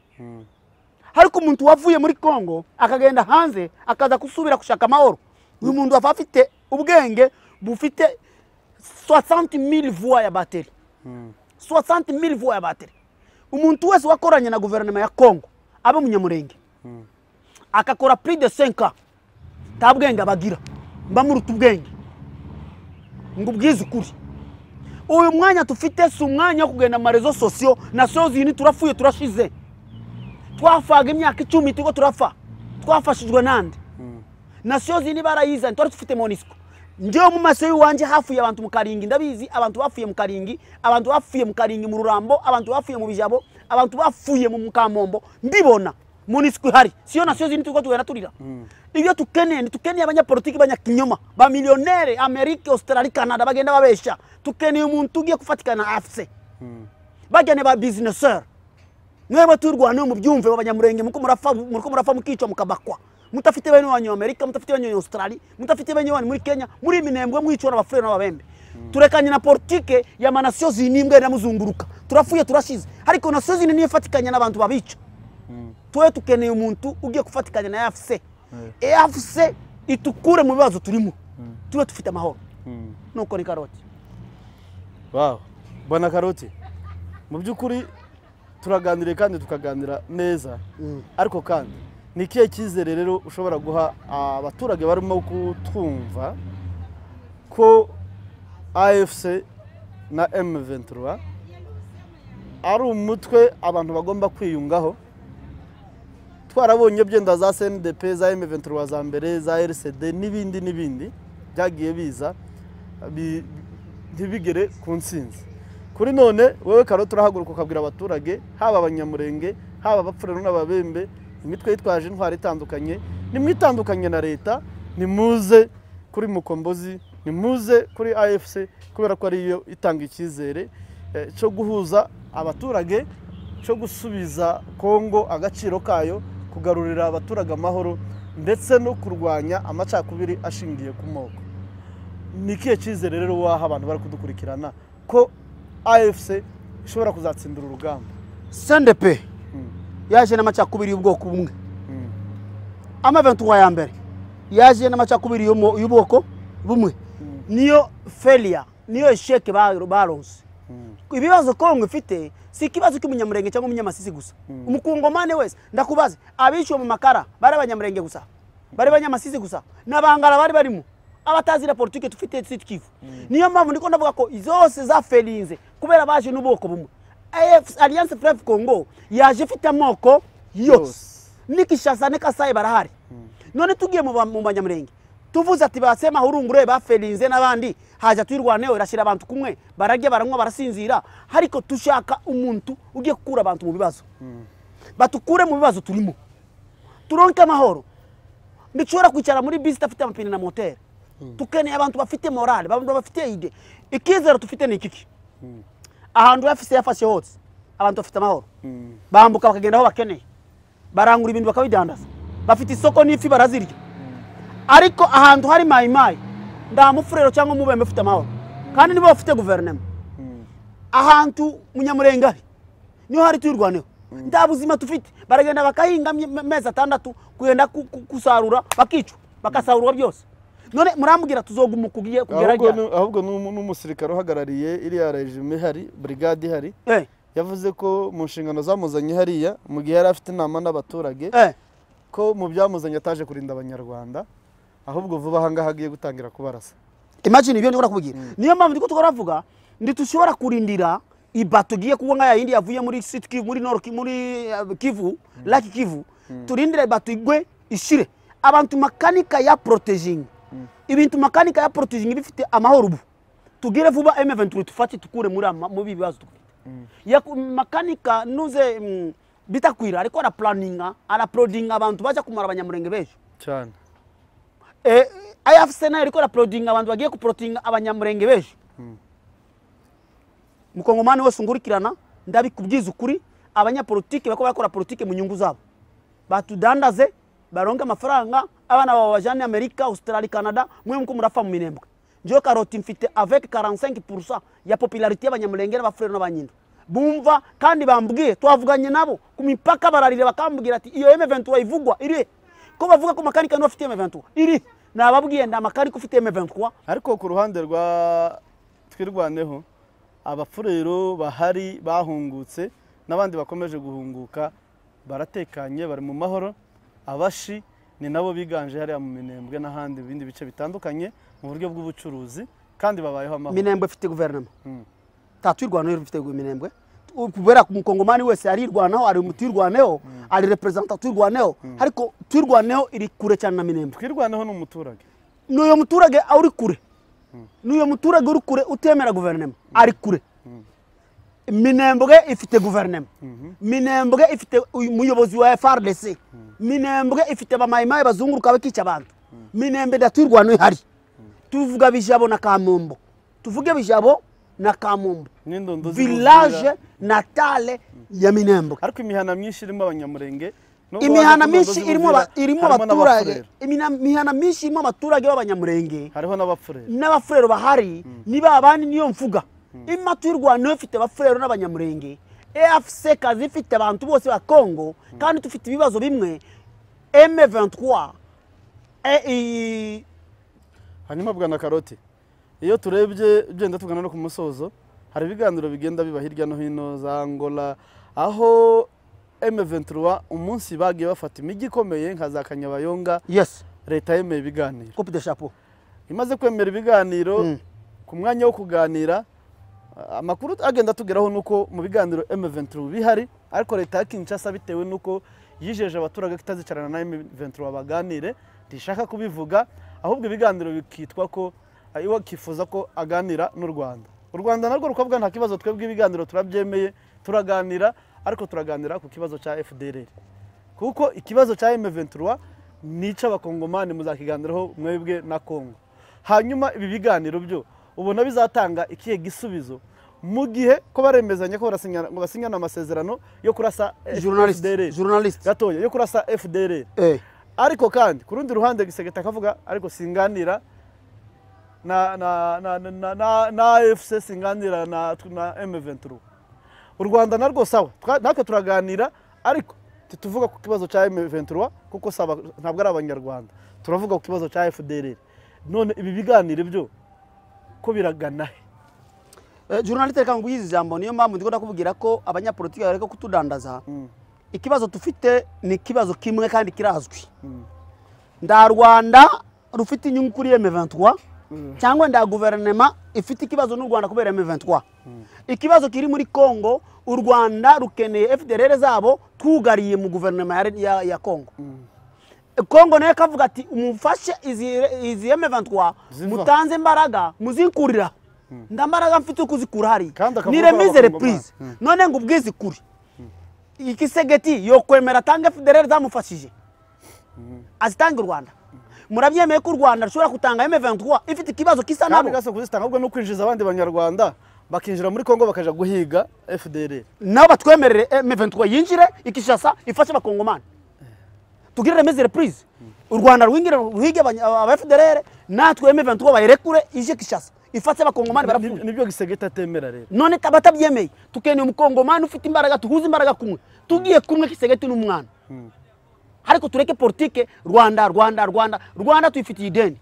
Ariko umuntu wavuye muri Kongo akagenda hanze akaza kusubira gushaka amahoro, uyu muntu afite ubwenge bufite 60,000 voix ya batterie. 60,000 voix ya batterie. Umuntu wese wakoranye na guverinoma ya Kongo abe umunyamurenge akakora plus de 5 ans tabwenge abagira mbamuruta ubwenge ngo ubwize ukuri. Uyu mwanya tufite si umwanya wo kugenda mu réseaux sociaux na sozi turafuye turashize. Twafaga imyaka 10 tuko turafa, twafashijwe nande? Nations Unies barayizanye, twari dufite MONUSCO. Njyewe mu maso y'uwanje hafuye abantu mu Karingi, ndabizi abantu bafuye mu Karingi, abantu bafuye mu Karingi mu Rurambo, abantu bafuye mu Bijabo, abantu bafuye mu Mukamombo, mbibona MONUSCO ihari. Siyo Nations Unies tuko tugenda turira. Ibyo tukeneye, tukeneye abanyapolitiki banyakinyoma, ba millionnaire Amerika, Australia, Canada bagenda babesha. Tukeneye umuntu ugiye kufatikana AFC. Bajyane ba businesseur. Mwebwe turwana mu byumve b'abanyamurenge muko murafa, muko murafa mukicwa mukabakwa. Mutafite bene wanyu Amerika, mutafite bene wanyu Australia, mutafite bene wanyu muri Kenya, muri Minembwe mwicwa n'abafurere n'ababembe. Turekanye na politike ya Nations Unies mbwe namuzunguruka. Turafuye turashize. Ariko Nations Unies niyo ifatikanya n'abantu babica. Twe tukeneye umuntu ugiye kufatikanya na AFC. AFC itukure mu bibazo turimo. Tube tufite amahoro. Nuko ni Karoti.
Wow. Bwana Karoti, mu byukuri turaganire kandi tukaganira neza. Ariko kandi ni ikihe cyizere rero ushobora guha abaturage barimo kutwumva ko AFC na M23 ari umutwe abantu bagomba kwiyungaho? Twarabonye byenda za CNDP, za M23 za mbere, za RCD n'ibindi n'ibindi byagiye biza ntibigere ku nsinzi. Kuri none wewe Karoti urahaguruka ukabwira abaturage, haba abanyamurenge, haba abapfurero n'ababembe, imitwe yitwaje intwari itandukanye, nimwitandukanye na leta, nimuze kuri Mukombozi, nimuze kuri AFC, kubera ko ariyo itanga icyizere cyo guhuza abaturage, cyo gusubiza Kongo agaciro kayo, kugarurira abaturage amahoro ndetse no kurwanya amacakubiri ashingiye ku moko. Ni ikihe cyizere rero waha abantu bari kudukurikirana ko AFC ishobora kuzatsindira urugamba?
CNDP yaje n'amacakubiri y'ubwoko bumwe. M23 ya mbere yaje n'amacakubiri y'ubwoko bumwe. Niyo failure, niyo échec baronse. Ibibazo Kongo ifite Si ikibazo cy'umunyamurenge cyangwa umunyamasisi gusa. Umukongomane wese ndakubaza, abishwe mu makara bari abanyamurenge gusa, bari abanyamasisi gusa, n'abangara bari barimo abatazi la politike tufite Sud Kivu. Niyo mpamvu ndiko ndavuga ko zose zaferinze kubera baje n'ubwoko bumwe. Alliance Fleuve Congo yaje ifite amoko yose, ni Kinshasa ni Kasai barahari. None tugiye mu banyamurenge tuvuze ati basema hurungure baferinze n'abandi, haja twirwaneho irashira abantu kumwe, bararya baranywa barasinzira, ariko tushaka umuntu ugiye gukura abantu mu bibazo. Batukure mu bibazo turimo, turonke amahoro. Ndishobora kwicara muri bisi afite amapine na moteri. Tukeneye abantu bafite morale, abantu bafite ide. Ikizero tufite ni ikiki? Ahantu yafise yafashe hose abantu bafite amahoro, bambuka bakagenda aho bakeneye, barangura ibintu bakabidandaza, bafite isoko n'ifi barazirya. Ariko ahantu hari mayimayi nda mufurero cyangwa mubembe ufite amahoro, kandi nibo bafite guverinoma. Ahantu munyamurenga ari niho hari tuyirwaneho, nta buzima tufite. Baragenda bakahinga mezi 6 kugenda kusarura, bakicwa bakasarura byose. None murambwira tuzoguma kugiye kugera.
Ahubwo n'umusirikare uhagarariye iriya regime ihari, brigade ihari, yavuze ko mu nshingano zamuzanye hariya mu gihe yari afite inama n'abaturage, ko mu byamuzanye ataje kurinda abanyarwanda, ahubwo vuba aha ngaha agiye gutangira kubarasa.
Imagine ibyo ndikora kubwira. Niyo mpamvu ndiko tukoravuga ndi tushobora kurindira ibato giye kuba nka yindi yavuye muri Sud Kivu, muri Nord Kivu, muri Kivu, Lake Kivu, turindira ibato igwe ishire. Abantu makanika ya protéging. Ibintu makanika ya protéging bifite amahoro ubu. Tugire vuba M23 tufate tukure muri mu bibazo tufite. Ya makanika nuze bitakwira ariko ara planninga, ara prodinga abantu baje kumara abanyamurenge bejo.
Cyane.
AFC nayo ariko ara prodinga abantu bagiye kuprotinga abanyamurenge bejo. Mukongomani wese ngurikirana ndabikubwiza ukuri, abanyapolitike bako bakora politike mu nyungu zabo. Batudandaze baronga amafaranga, abana babo bajane Amerika, Australia, Canada, mwe muko murafa mu minembwe. Njo karoti mfite avec 45% ya popularité y'abanyamurenge n'abafurero n'abanyindu. Bumva kandi bambwiye twavuganye nabo ku mipaka bararire bakambwira ati iyo M23 ivugwa iri ko bavuga ko makanika no afite M23 iri, nababwiye nda makanika ufite M23.
Ariko ku ruhande rwa twirwaneho abafurero bahari bahungutse n'abandi bakomeje guhunguka baratekanye, bari mu mahoro. Abashi ni nabo biganje hariya mu Minembwe n'ahandi bindi bice bitandukanye mu buryo bw'ubucuruzi, kandi babayeho amahoro.
Minembwe ifite guverinoma. Tatwirwaneho ifite Minembwe. Kubera ku mukongomani wese arirwanaho, ari umutirwaneho, ari representative twirwaneho, ariko twirwaneho iri kure cyane na Minembwe.
Twirwaneho n'umuturage.
N'uyo muturage uri kure. N'uyo muturage uri kure utemera guverinoma ari kure. Minembwe ifite guverinoma. Minembwe ifite umuyobozi wa FARDC. Minembwe ifite abamayimayi bazunguruka bakica abantu. Minembwe ndatwirwaneho ihari. Tuvuga Bijabo na Kamombo. Tuvuge Bijabo na Kamombo. Village natale ya Minembwe.
Ariko imihana myinshi irimo abanyamurenge,
imihana myinshi irimo abaturage, imihana myinshi irimo abaturage b'abanyamurenge,
hariho n'abafurero.
N'abafurero bahari niba abandi niyo mvuga. Imatwirwaneho ifite abafurero n'abanyamurenge. AFC kazi ifite abantu bose ba Congo, kandi tufite ibibazo bimwe. M23
hanyuma bwana Karoti, iyo turebye ugenda tugana no ku musozo, hari ibiganiro bigenda biba hirya no hino za Angola, aho M23 umunsi bagiye bafata imijyi ikomeye nka za Kanyabayonga.
Yes.
Leta yemeye ibiganiro.
Coupe de chapeau.
Imaze kwemera ibiganiro, ku mwanya wo kuganira amakuru agenda tugeraho nuko mu biganiro M23 bihari, ariko leta ya Kinshasa bitewe nuko yijeje abaturage kitazicarana na M23 baganire, ntishaka kubivuga, ahubwo ibiganiro bikitwa ko iwa kifuza ko aganira n'u Rwanda. U Rwanda narwo rukavuga nta kibazo, twebwe ibiganiro turabyemeye, turaganira, ariko turaganira ku kibazo cya FDLR. Kuko ikibazo cya M23 nica abakongomani muzakiganiraho mwebwe na Kongo. Hanyuma ibi biganiro byo ubona bizatanga ikihe gisubizo mu gihe ko baremezanye ko basinyana amasezerano yo kurasa FDLR,
journalist
gatoya yo kurasa FDLR. Ariko kandi ku rundi ruhande Gisegeta akavuga ariko singanira na na na na na na AFC, singanira na M23. U Rwanda narwo sawa, natwe turaganira, ariko tutuvuga ku kibazo cya M23 kuko saba ntabwo ari abanyarwanda, turavuga ku kibazo cya FDLR. None ibi biganiro byo ko biragana he?
Journaliste, reka nguyize ijambo. Niyo mpamvu ndiko ndakubwira ko abanyapolitiki bareka kutudandaza. Ikibazo tufite ni ikibazo kimwe kandi kirazwi. Nda Rwanda rufite inyungu kuri M23 cyangwa nda guverinoma ifite ikibazo n'u Rwanda kubera M23. Ikibazo kiri muri Congo, u Rwanda rukeneye FDLR zabo twugariye mu guverinoma ya Congo. Congo nayo kavuga ati umufashe izi M23 mutanze imbaraga muzikurira. Ndambaraga mfite kuzikura hari. Ni remise reprise. None ngo ubwizi kuri. Ikisegeti yo kwemera tanga FDLR zamufashije. Azitanga u Rwanda. Murabyemeye ko u Rwanda rushobora kutanga M23 ifite ikibazo kisa nabo.
Kandi gase kuzitanga ahubwo no kwinjiza abandi banyarwanda bakinjira muri Kongo bakaja guhiga FDLR.
Nabo batwemerere M23 yinjire ikishasa ifashe abakongomani. Tugire remise reprise. U Rwanda rwinjire ruhige aba FDLR natwe M23 bayirekure ije Kishasa. Ifate abakongomani barapfuye.
Nibyo Gisegeti atemera rero.
None tabatabyemeye. Tukeneye umukongomani ufite imbaraga, tuhuze imbaraga kumwe. Tugiye kumwe Kisegeti n'umwana. Ariko tureke politike Rwanda Rwanda Rwanda Rwanda tuyifitiye ideni.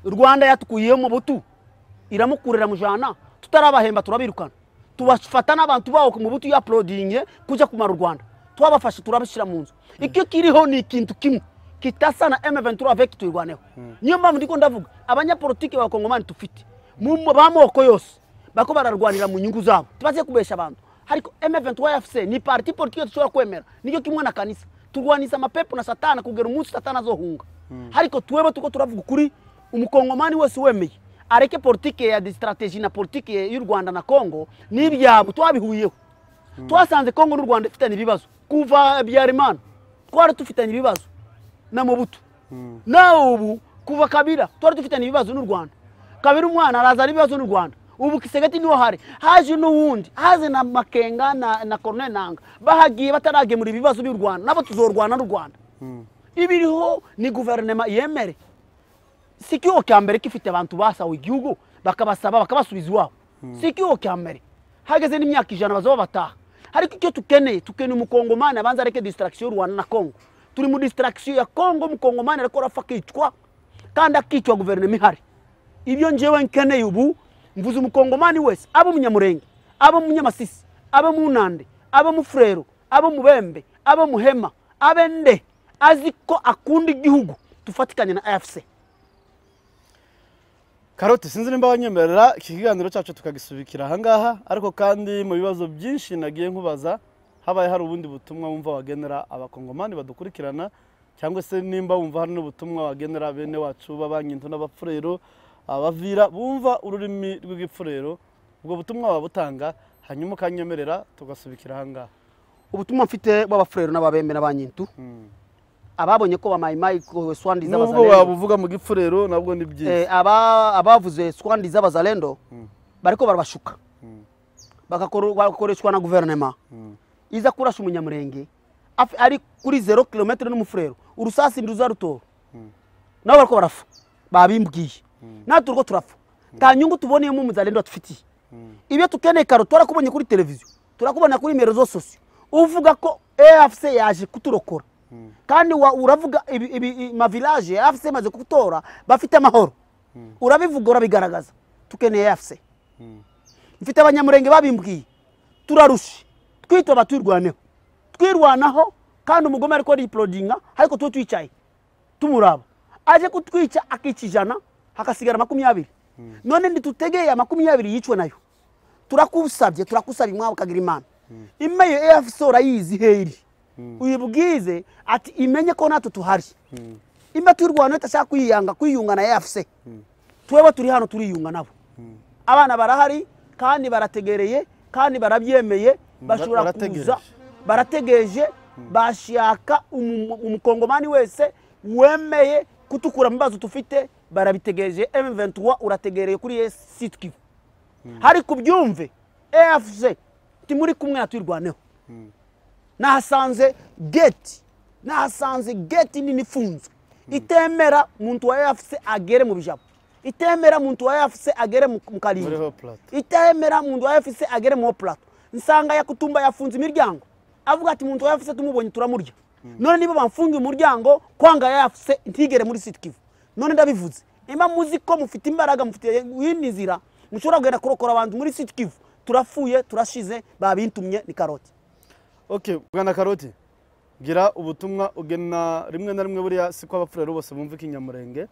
Rwanda yatukuye mu butu iramukurira mujana tutarabahemba turabirukana. Tubafata n'abantu bawo mu butu ya uploading kuja kumara u Rwanda. Twabafashe turabishira mu nzu. Icyo kiriho ni ikintu kimwe kitasa na M23 avec tuyirwaneho. Niyo mpamvu ndiko ndavuga abanyapolitike b'abakongomani tufite mu bamoko yose bako bararwanira mu nyungu zabo. Tubaze kubesha abantu. Ariko M23 FC ni parti politique tushobora kwemera. Nicyo kimwe na kanisa. Turwanisa amapepo na satana kugera umunsi satana azohunga. Ariko twebwe tuko turavuga kuri umukongomani wese wemeye areke politike ya strategie na politike y'u Rwanda na Congo n'ibyabo twabihuyeho. Twasanze Congo n'u Rwanda ifitanye ibibazo kuva Habyarimana twari tufitanye ibibazo na Mobutu. Nawe ubu kuva Kabila twari dufitanye ibibazo n'u Rwanda. Kabila umwana araza ibibazo n'u Rwanda. Ubu Kisegeti niho hari haje n'uwundi haze na Makenga na Colonel Nanga bahagiye bataragemura ibibazo by'u Rwanda nabo tuzorwana n'u Rwanda. Ibiriho ni guverinoma yemere. Sikiyo cya mbere kifite abantu basawe igihugu bakabasaba bakabasubiza iwabo. Sikiyo cya mbere hageze n'imyaka 100 bazoba bataha. Ariko icyo tukeneye umukongomani abanza areke distraction y'u Rwanda na Congo. Turi mu distraction ya Congo, umukongomani ariko arafakicwa kandi akicwa guverinoma ihari. Ibyo njewe nkeneye ubu mvuze umukongomani wese abo umunyamurenge, abo umunyamasisi, abo munande, abo mufrero, abo mubembe, abo muhema, abende azi ko akunda igihugu tufatikanye na AFC.
Karoti, sinzi nimba wanyemerera iki kiganiro cyacu tukagisubikira ahangaha, ariko kandi mu bibazo byinshi nagiye nkubaza habaye hari ubundi butumwa wumva wagenera abakongomani badukurikirana, cyangwa se nimba wumva hari n'ubutumwa wagenera bene wacu b'abanyintu n'abapfurero abavira bumva ururimi rw'igipfurero, ubwo butumwa wabutanga hanyuma ukanyemerera tugasubikira ahangaha.
Ubutumwa mfite b'abapfurero n'ababembe n'abanyintu ababonye ko bamayimayi ko swandi
z'abazalendo, nubwo wabuvuga mu gipfurero nabwo ni byiza,
abavuze swandi z'abazalendo bariko barabashuka bakakoreshwa na guverinoma iza kurasha umunyamurenge ari kuri 0 km n'umufurero urusasi nduza rutora nabo bariko barafa babimbwiye natwe urwo turapfa ta nyungu tuboneyemo umuzalendo atufitiye. Ibyo tukeneye karo turakubonye kuri televiziyo, turakubona kuri merezo sosio uvuga ko AFC yaje kuturokora kandi uravuga ibi ma village AFC maze kutora bafite amahoro, urabivuga urabigaragaza. Tukeneye AFC. Mfite abanyamurenge babimbwiye turarushe twitoba twirwaneho twirwanaho kandi umugome ariko riplodinga ariko tuwe twicaye tumuraba aje kutwica akicijana hakasigara 20. None nditutegeye 20 yicwe nayo. Turakusabye turakusaba imwa ukagira Imana. Imeye AFC urayizi heri uyibwize ati imenye ko natwe tuhari. Imba twirwana itashaka kwiyanga kwiyunga na AFC. Twebwe turi hano turiyunga nabo. Abana barahari kandi barategereye kandi barabyemeye bashobora kuza barategeje bashaka umukongomani wese wemeye kutukura mbazo tufite barabitegeje. M23 urategereye kuri Sud Kivu. Hari kubyumve AFC timuri kumwe natwirwaneho. Nahasanze gate, nahasanze gate nini funzwe itemera muntu wa AFC agere mu bijabo, itemera muntu wa AFC agere mu Kalinga, itemera muntu wa AFC agere mu Plateau. Nsanga yakutumba yafunze imiryango avuga ati muntu wa AFC tumubonye turamurya. None niba bamfunga umuryango kwanga AFC ntigere muri Sud Kivu. None ndabivuze ima muzi ko mufite imbaraga mufite winizira Mushobora kugenda kurokora abantu muri Sud Kivu. Turafuye, turashize, babintumye ni Karoti.
Okay, bwana Karoti. Gira ubutumwa ugena rimwe na rimwe buriya siko abapfurero bose bumva ikinyamurenge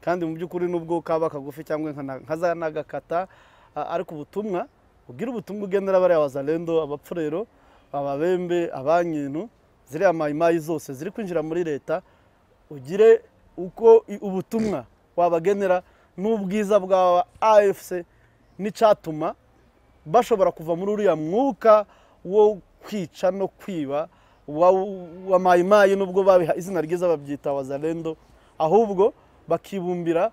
kandi mu byukuri nubwo kaba kagufi cyangwa nkazanagakata ariko ubutumwa ugira ubutumwa ugenera bariya wazalendo abapfurero ababembe abanyintu ziriya mayimayi zose ziri kwinjira muri leta ugire uko ubutumwa wabagenera n'ubwiza bwa AFC n'icatuma bashobora kuva muri uriya mwuka wo kwica no kwiba wa mayimayi nubwo babiha izina ryiza babyita wazalendo ahubwo bakibumbira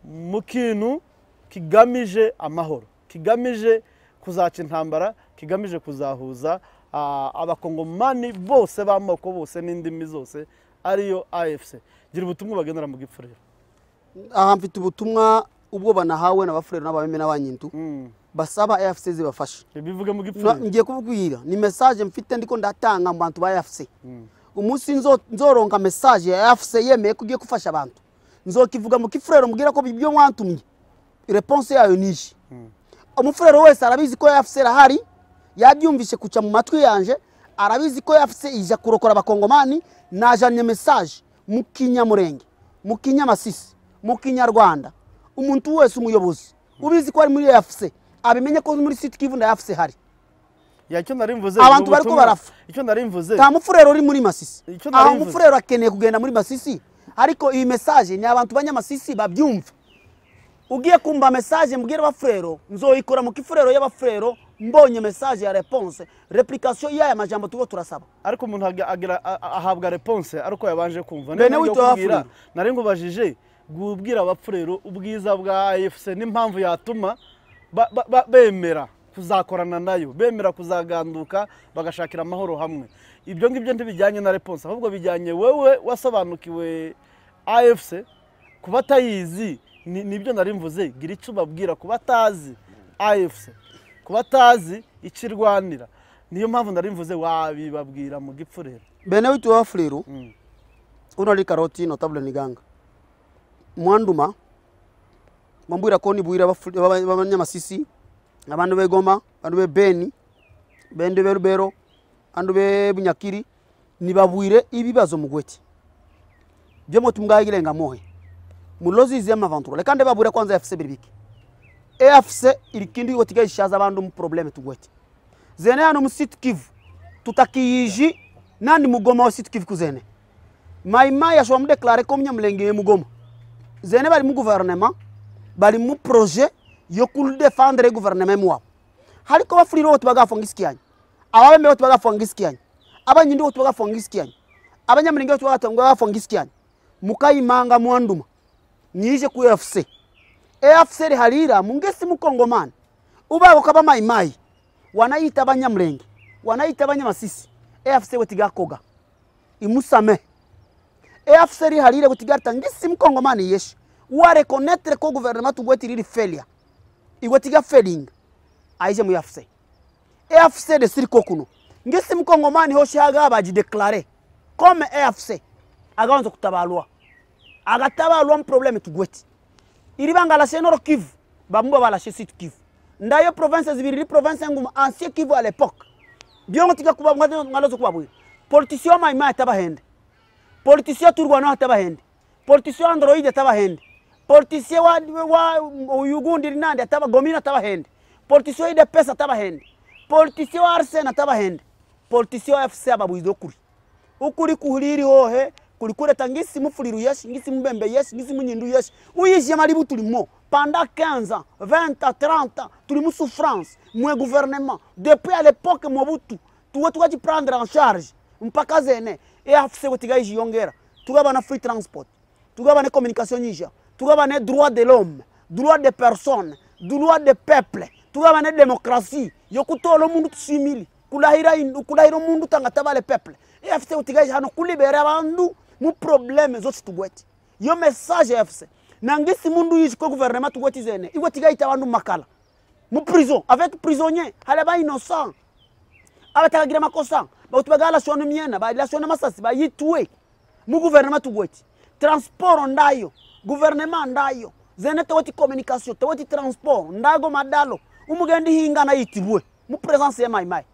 mu kintu kigamije amahoro kigamije kuzaca intambara kigamije kuzahuza abakongomani bose b'amoko bose n'indimi zose ariyo AFC. Gira ubutumwa bagenera mu gipfurero.
Aha mfite ubutumwa ubwo banahawe n'abafurero n'ababembe n'abanyintu basaba AFC zibafashe.
Bivuge mu gipfurero.
Ngiye kubwira ni message mfite ndiko ndatanga mu bantu ba AFC. Umunsi nzoronka message ya AFC yemeye kugiye kufasha abantu. Nzokivuga mu gipfurero mbwira ko ibyo mwantumye. Réponse yayo nishi. Umufurero wese arabizi ko AFC rahari yabyumvise kuca mu matwi yanje arabizi ko AFC ija kurokora abakongomani najanye message mu Kinyamurenge mu Kinyamasisi mu Kinyarwanda umuntu wese umuyobozi ubizi ko ari muri AFC abimenye ko muri Sud Kivu na AFC hari.
Ya icyo nari mvuze
abantu bariko barafa
icyo nari mvuze
ta mufurero uri muri Masisi aho mufurero akeneye kugenda muri Masisi ariko iyi message ni abantu banyamasisi babyumva. Ugiye kumba message mbwira abafurero nzoyikora mu kifurero y'abafurero mbonye message ya réponse replication y'aya majambo tubo turasaba
ariko umuntu agira ahabwa réponse ariko yabanje kumva nari ngubajije gubwira abafurero ubwiza bwa AFC n'impamvu yatuma bemera kuzakorana nayo bemera kuzaganduka bagashakira amahoro hamwe. Ibyo ngibyo ntibijyanye na réponse ahubwo bijyanye wewe wasobanukiwe AFC kubatayizi nibyo nari mvuze. Gira icyo babwira kubatazi AFC kubatazi ikirwanira niyo mpamvu nari mvuze wabibabwira mu gipfurero.
Bene witu wafurero uno li Karoti notable niganga mwanduma mambwira ko nibwira abanyamasisi abantu begoma abantu be Beni bende berubero andu be Bunyakiri nibabwire ibibazo mugweti byo mutumgayirenga mohe mulozi zema aventure reka ndababwira kwanza AFC biribiki AFC irikindi yotiga ishaza abantu mu problème tugwete zene hano mu Sud Kivu tutakiyiji nani mugoma wa Sud Kivu kuzene maimai ashwa mu déclarer comme nyamulenge mugoma zene bari mu gouvernement bari mu projet yo ku défendre gouvernement mwa hariko bafuriro tubagafongisikianye ababembe tubagafongisikianye abanyindi tubagafongisikianye abanyamulenge tubagafongisikianye mukayimanga mwanduma nije ku AFC. AFC riharira mungesi mukongomani ubabo kaba maimai wanayita abanyamulenge wanayita abanyamasisi AFC wetigakoga imusame AFC riharira wetigarta ngisi mukongomani yeshi wa reconnaître ko gouvernement tugweti riri failure igwetiga failing aije mu AFC. AFC de siriko kuno ngisi mukongomani hoshaga baji déclarer comme AFC aganzo kutabalwa agatabalwa mu problème tugweti iribanga la Nord Kivu bamwe balashe Sud Kivu ndayo province zibiri province nguma ancien Kivu à l'époque byongo tika kuba ngalozo kubabwira politicien maimai tabahende politicien turwana tabahende politicien android tabahende politicien wa uyugundi nandi atabagomina tabahende politicien ide pesa tabahende politicien Arsene tabahende politicien FC ababwizo kuri ukuri kuhuriri hohe kulikure tangisi mufuliru yeshi ngisi mbembe yeshi ngisi munyindu yeshi uyije malibu tulimo pendant 15 ans 20 ans 30 ans tulimo souffrance mwe gouvernement depuis à l'époque Mobutu tuwe tukaji prendre en charge mpaka zene e AFC wetigaiji yongera tugabana free transport tugabana communication nyija tugabana droit de l'homme droit de personne droit de peuple tugabana démocratie yokutola mundu tusimili kulahira kulahira mundu tanga tabale peuple e AFC wetigaiji hano kulibera abantu mu problème zote tugweti yo message AFC nangisi mundu yishi ko gouvernement tugweti zene igwetigaita abantu makala mu prison avec prisonnier hale ba innocent abatakagira makosa batubagala shona myena ba la shona masasi ba yitwe mu gouvernement tugweti transport ndayo gouvernement ndayo Zene tawati communication, tawati transport, ndago madalo. Umugendi hingana yitibwe mu présence ya mai mai.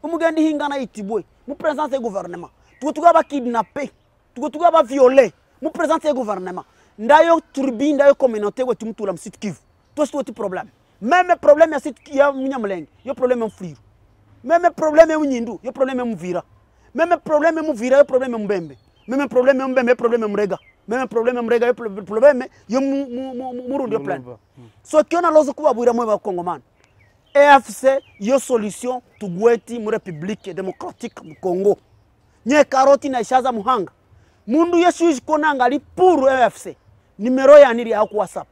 Umugendi hingana yitibwe mu présence ya gouvernement. Tuko ba kidnapper, tuko ba violer mu présence ya gouvernement. Ndayo turbine, ndayo communauté wetu mutula mu Sud Kivu. Tous tout problème. Même problème ya Sud ya Munyamulenge, yo problème mu Mfuliro. Même problème mu Nyindu, yo problème mu Mvira. Même problème mu Mvira, yo problème mu Mbembe. Même problème mu Mbembe, problème mu Mrega. Même problème mu Mrega, yo problème yo Murundi yo plan. So kiona lozo kubabwira mwe ba Kongomani. AFC yo solution tugweti mu République démocratique du Congo. Nye karoti na ishaza muhanga. Mundu yesu konanga ali pour AFC. Numero ya nili ya ku WhatsApp.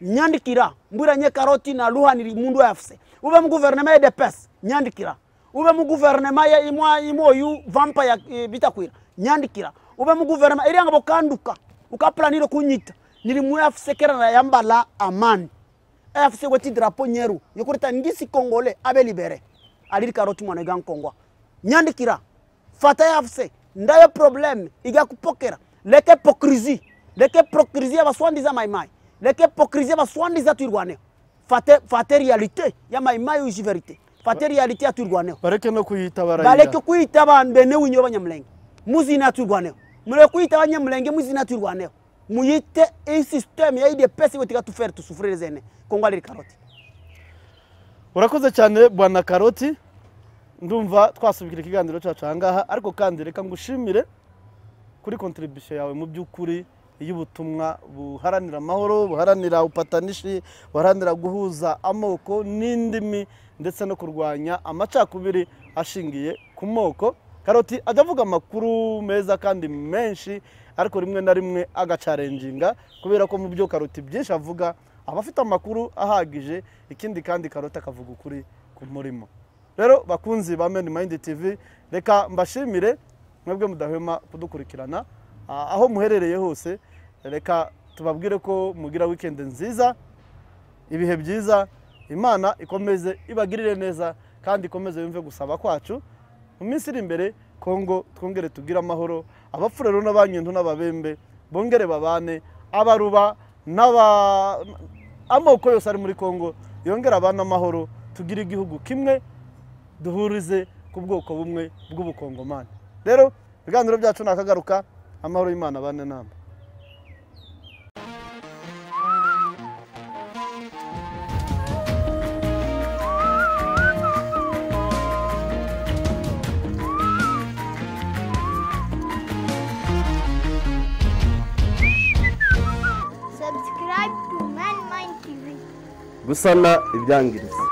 Nyandikira mbura nye karoti na luha nili mundu AFC. Ube mu gouvernement ya DPS nyandikira. Ube mu gouvernement ya imwa imoyu vampa ya bitakwira nyandikira. Ube mu gouvernement iri ngabo kanduka ukaplaniro kunyita nili mu AFC kera na yambala amani. AFC weti drapeau nyeru yokurita ngisi Congolais abe libéré. Aliri karoti mwana ga Nkongwa. Nyandikira fata AFC ndayo problème iga kupokera leke hypocrisie leke hypocrisie abaswandiza mai mai leke hypocrisie abaswandiza Twirwaneho. Fate fate réalité ya mai mai uji vérité. Fate réalité ya Twirwaneho.
Bareke no kuyita barayira.
Bareke kuyita bande winyo banyamulenge. Muzina Twirwaneho. Mure kuyita banyamulenge muzina Twirwaneho. Muyite un système ya IDPS wetika tu faire tu souffrir les aînés. Kongo aliri karoti.
Urakoze cyane bwana Karoti. Ndumva twasubikira ikiganiro cyacu ahangaha ariko kandi reka ngushimire kuri contribution yawe mu by'ukuri y'ubutumwa buharanira amahoro, buharanira upatanishi, buharanira guhuza amoko n'indimi ndetse no kurwanya amacakubiri ashingiye ku moko. Karoti ajya avuga amakuru meza kandi menshi ariko rimwe na rimwe agacarenjinga kubera ko mu byo Karoti byinshi avuga abafite amakuru ahagije. Ikindi kandi Karoti akavuga ukuri ku murimo. Rero bakunzi ba Men Mind TV reka mbashimire mwebwe mudahwema kudukurikirana aho muherereye hose. Reka tubabwire ko mugira weekend nziza, ibihe byiza. Imana ikomeze ibagirire neza kandi ikomeze yumve gusaba kwacu. Mu minsi iri imbere Kongo twongere tugira amahoro, abafurero n'abanyintu n'ababembe bongere babane, abaruba n'aba amoko yose ari muri Kongo yongere abana amahoro, tugira igihugu kimwe duhurize ku bwoko bumwe bw'ubukongomani. Rero ibiganiro byacu nakagaruka, amahoro y'Imana bane namwe.
Subscribe to Man Mind TV.
Gusana ibyangiritse.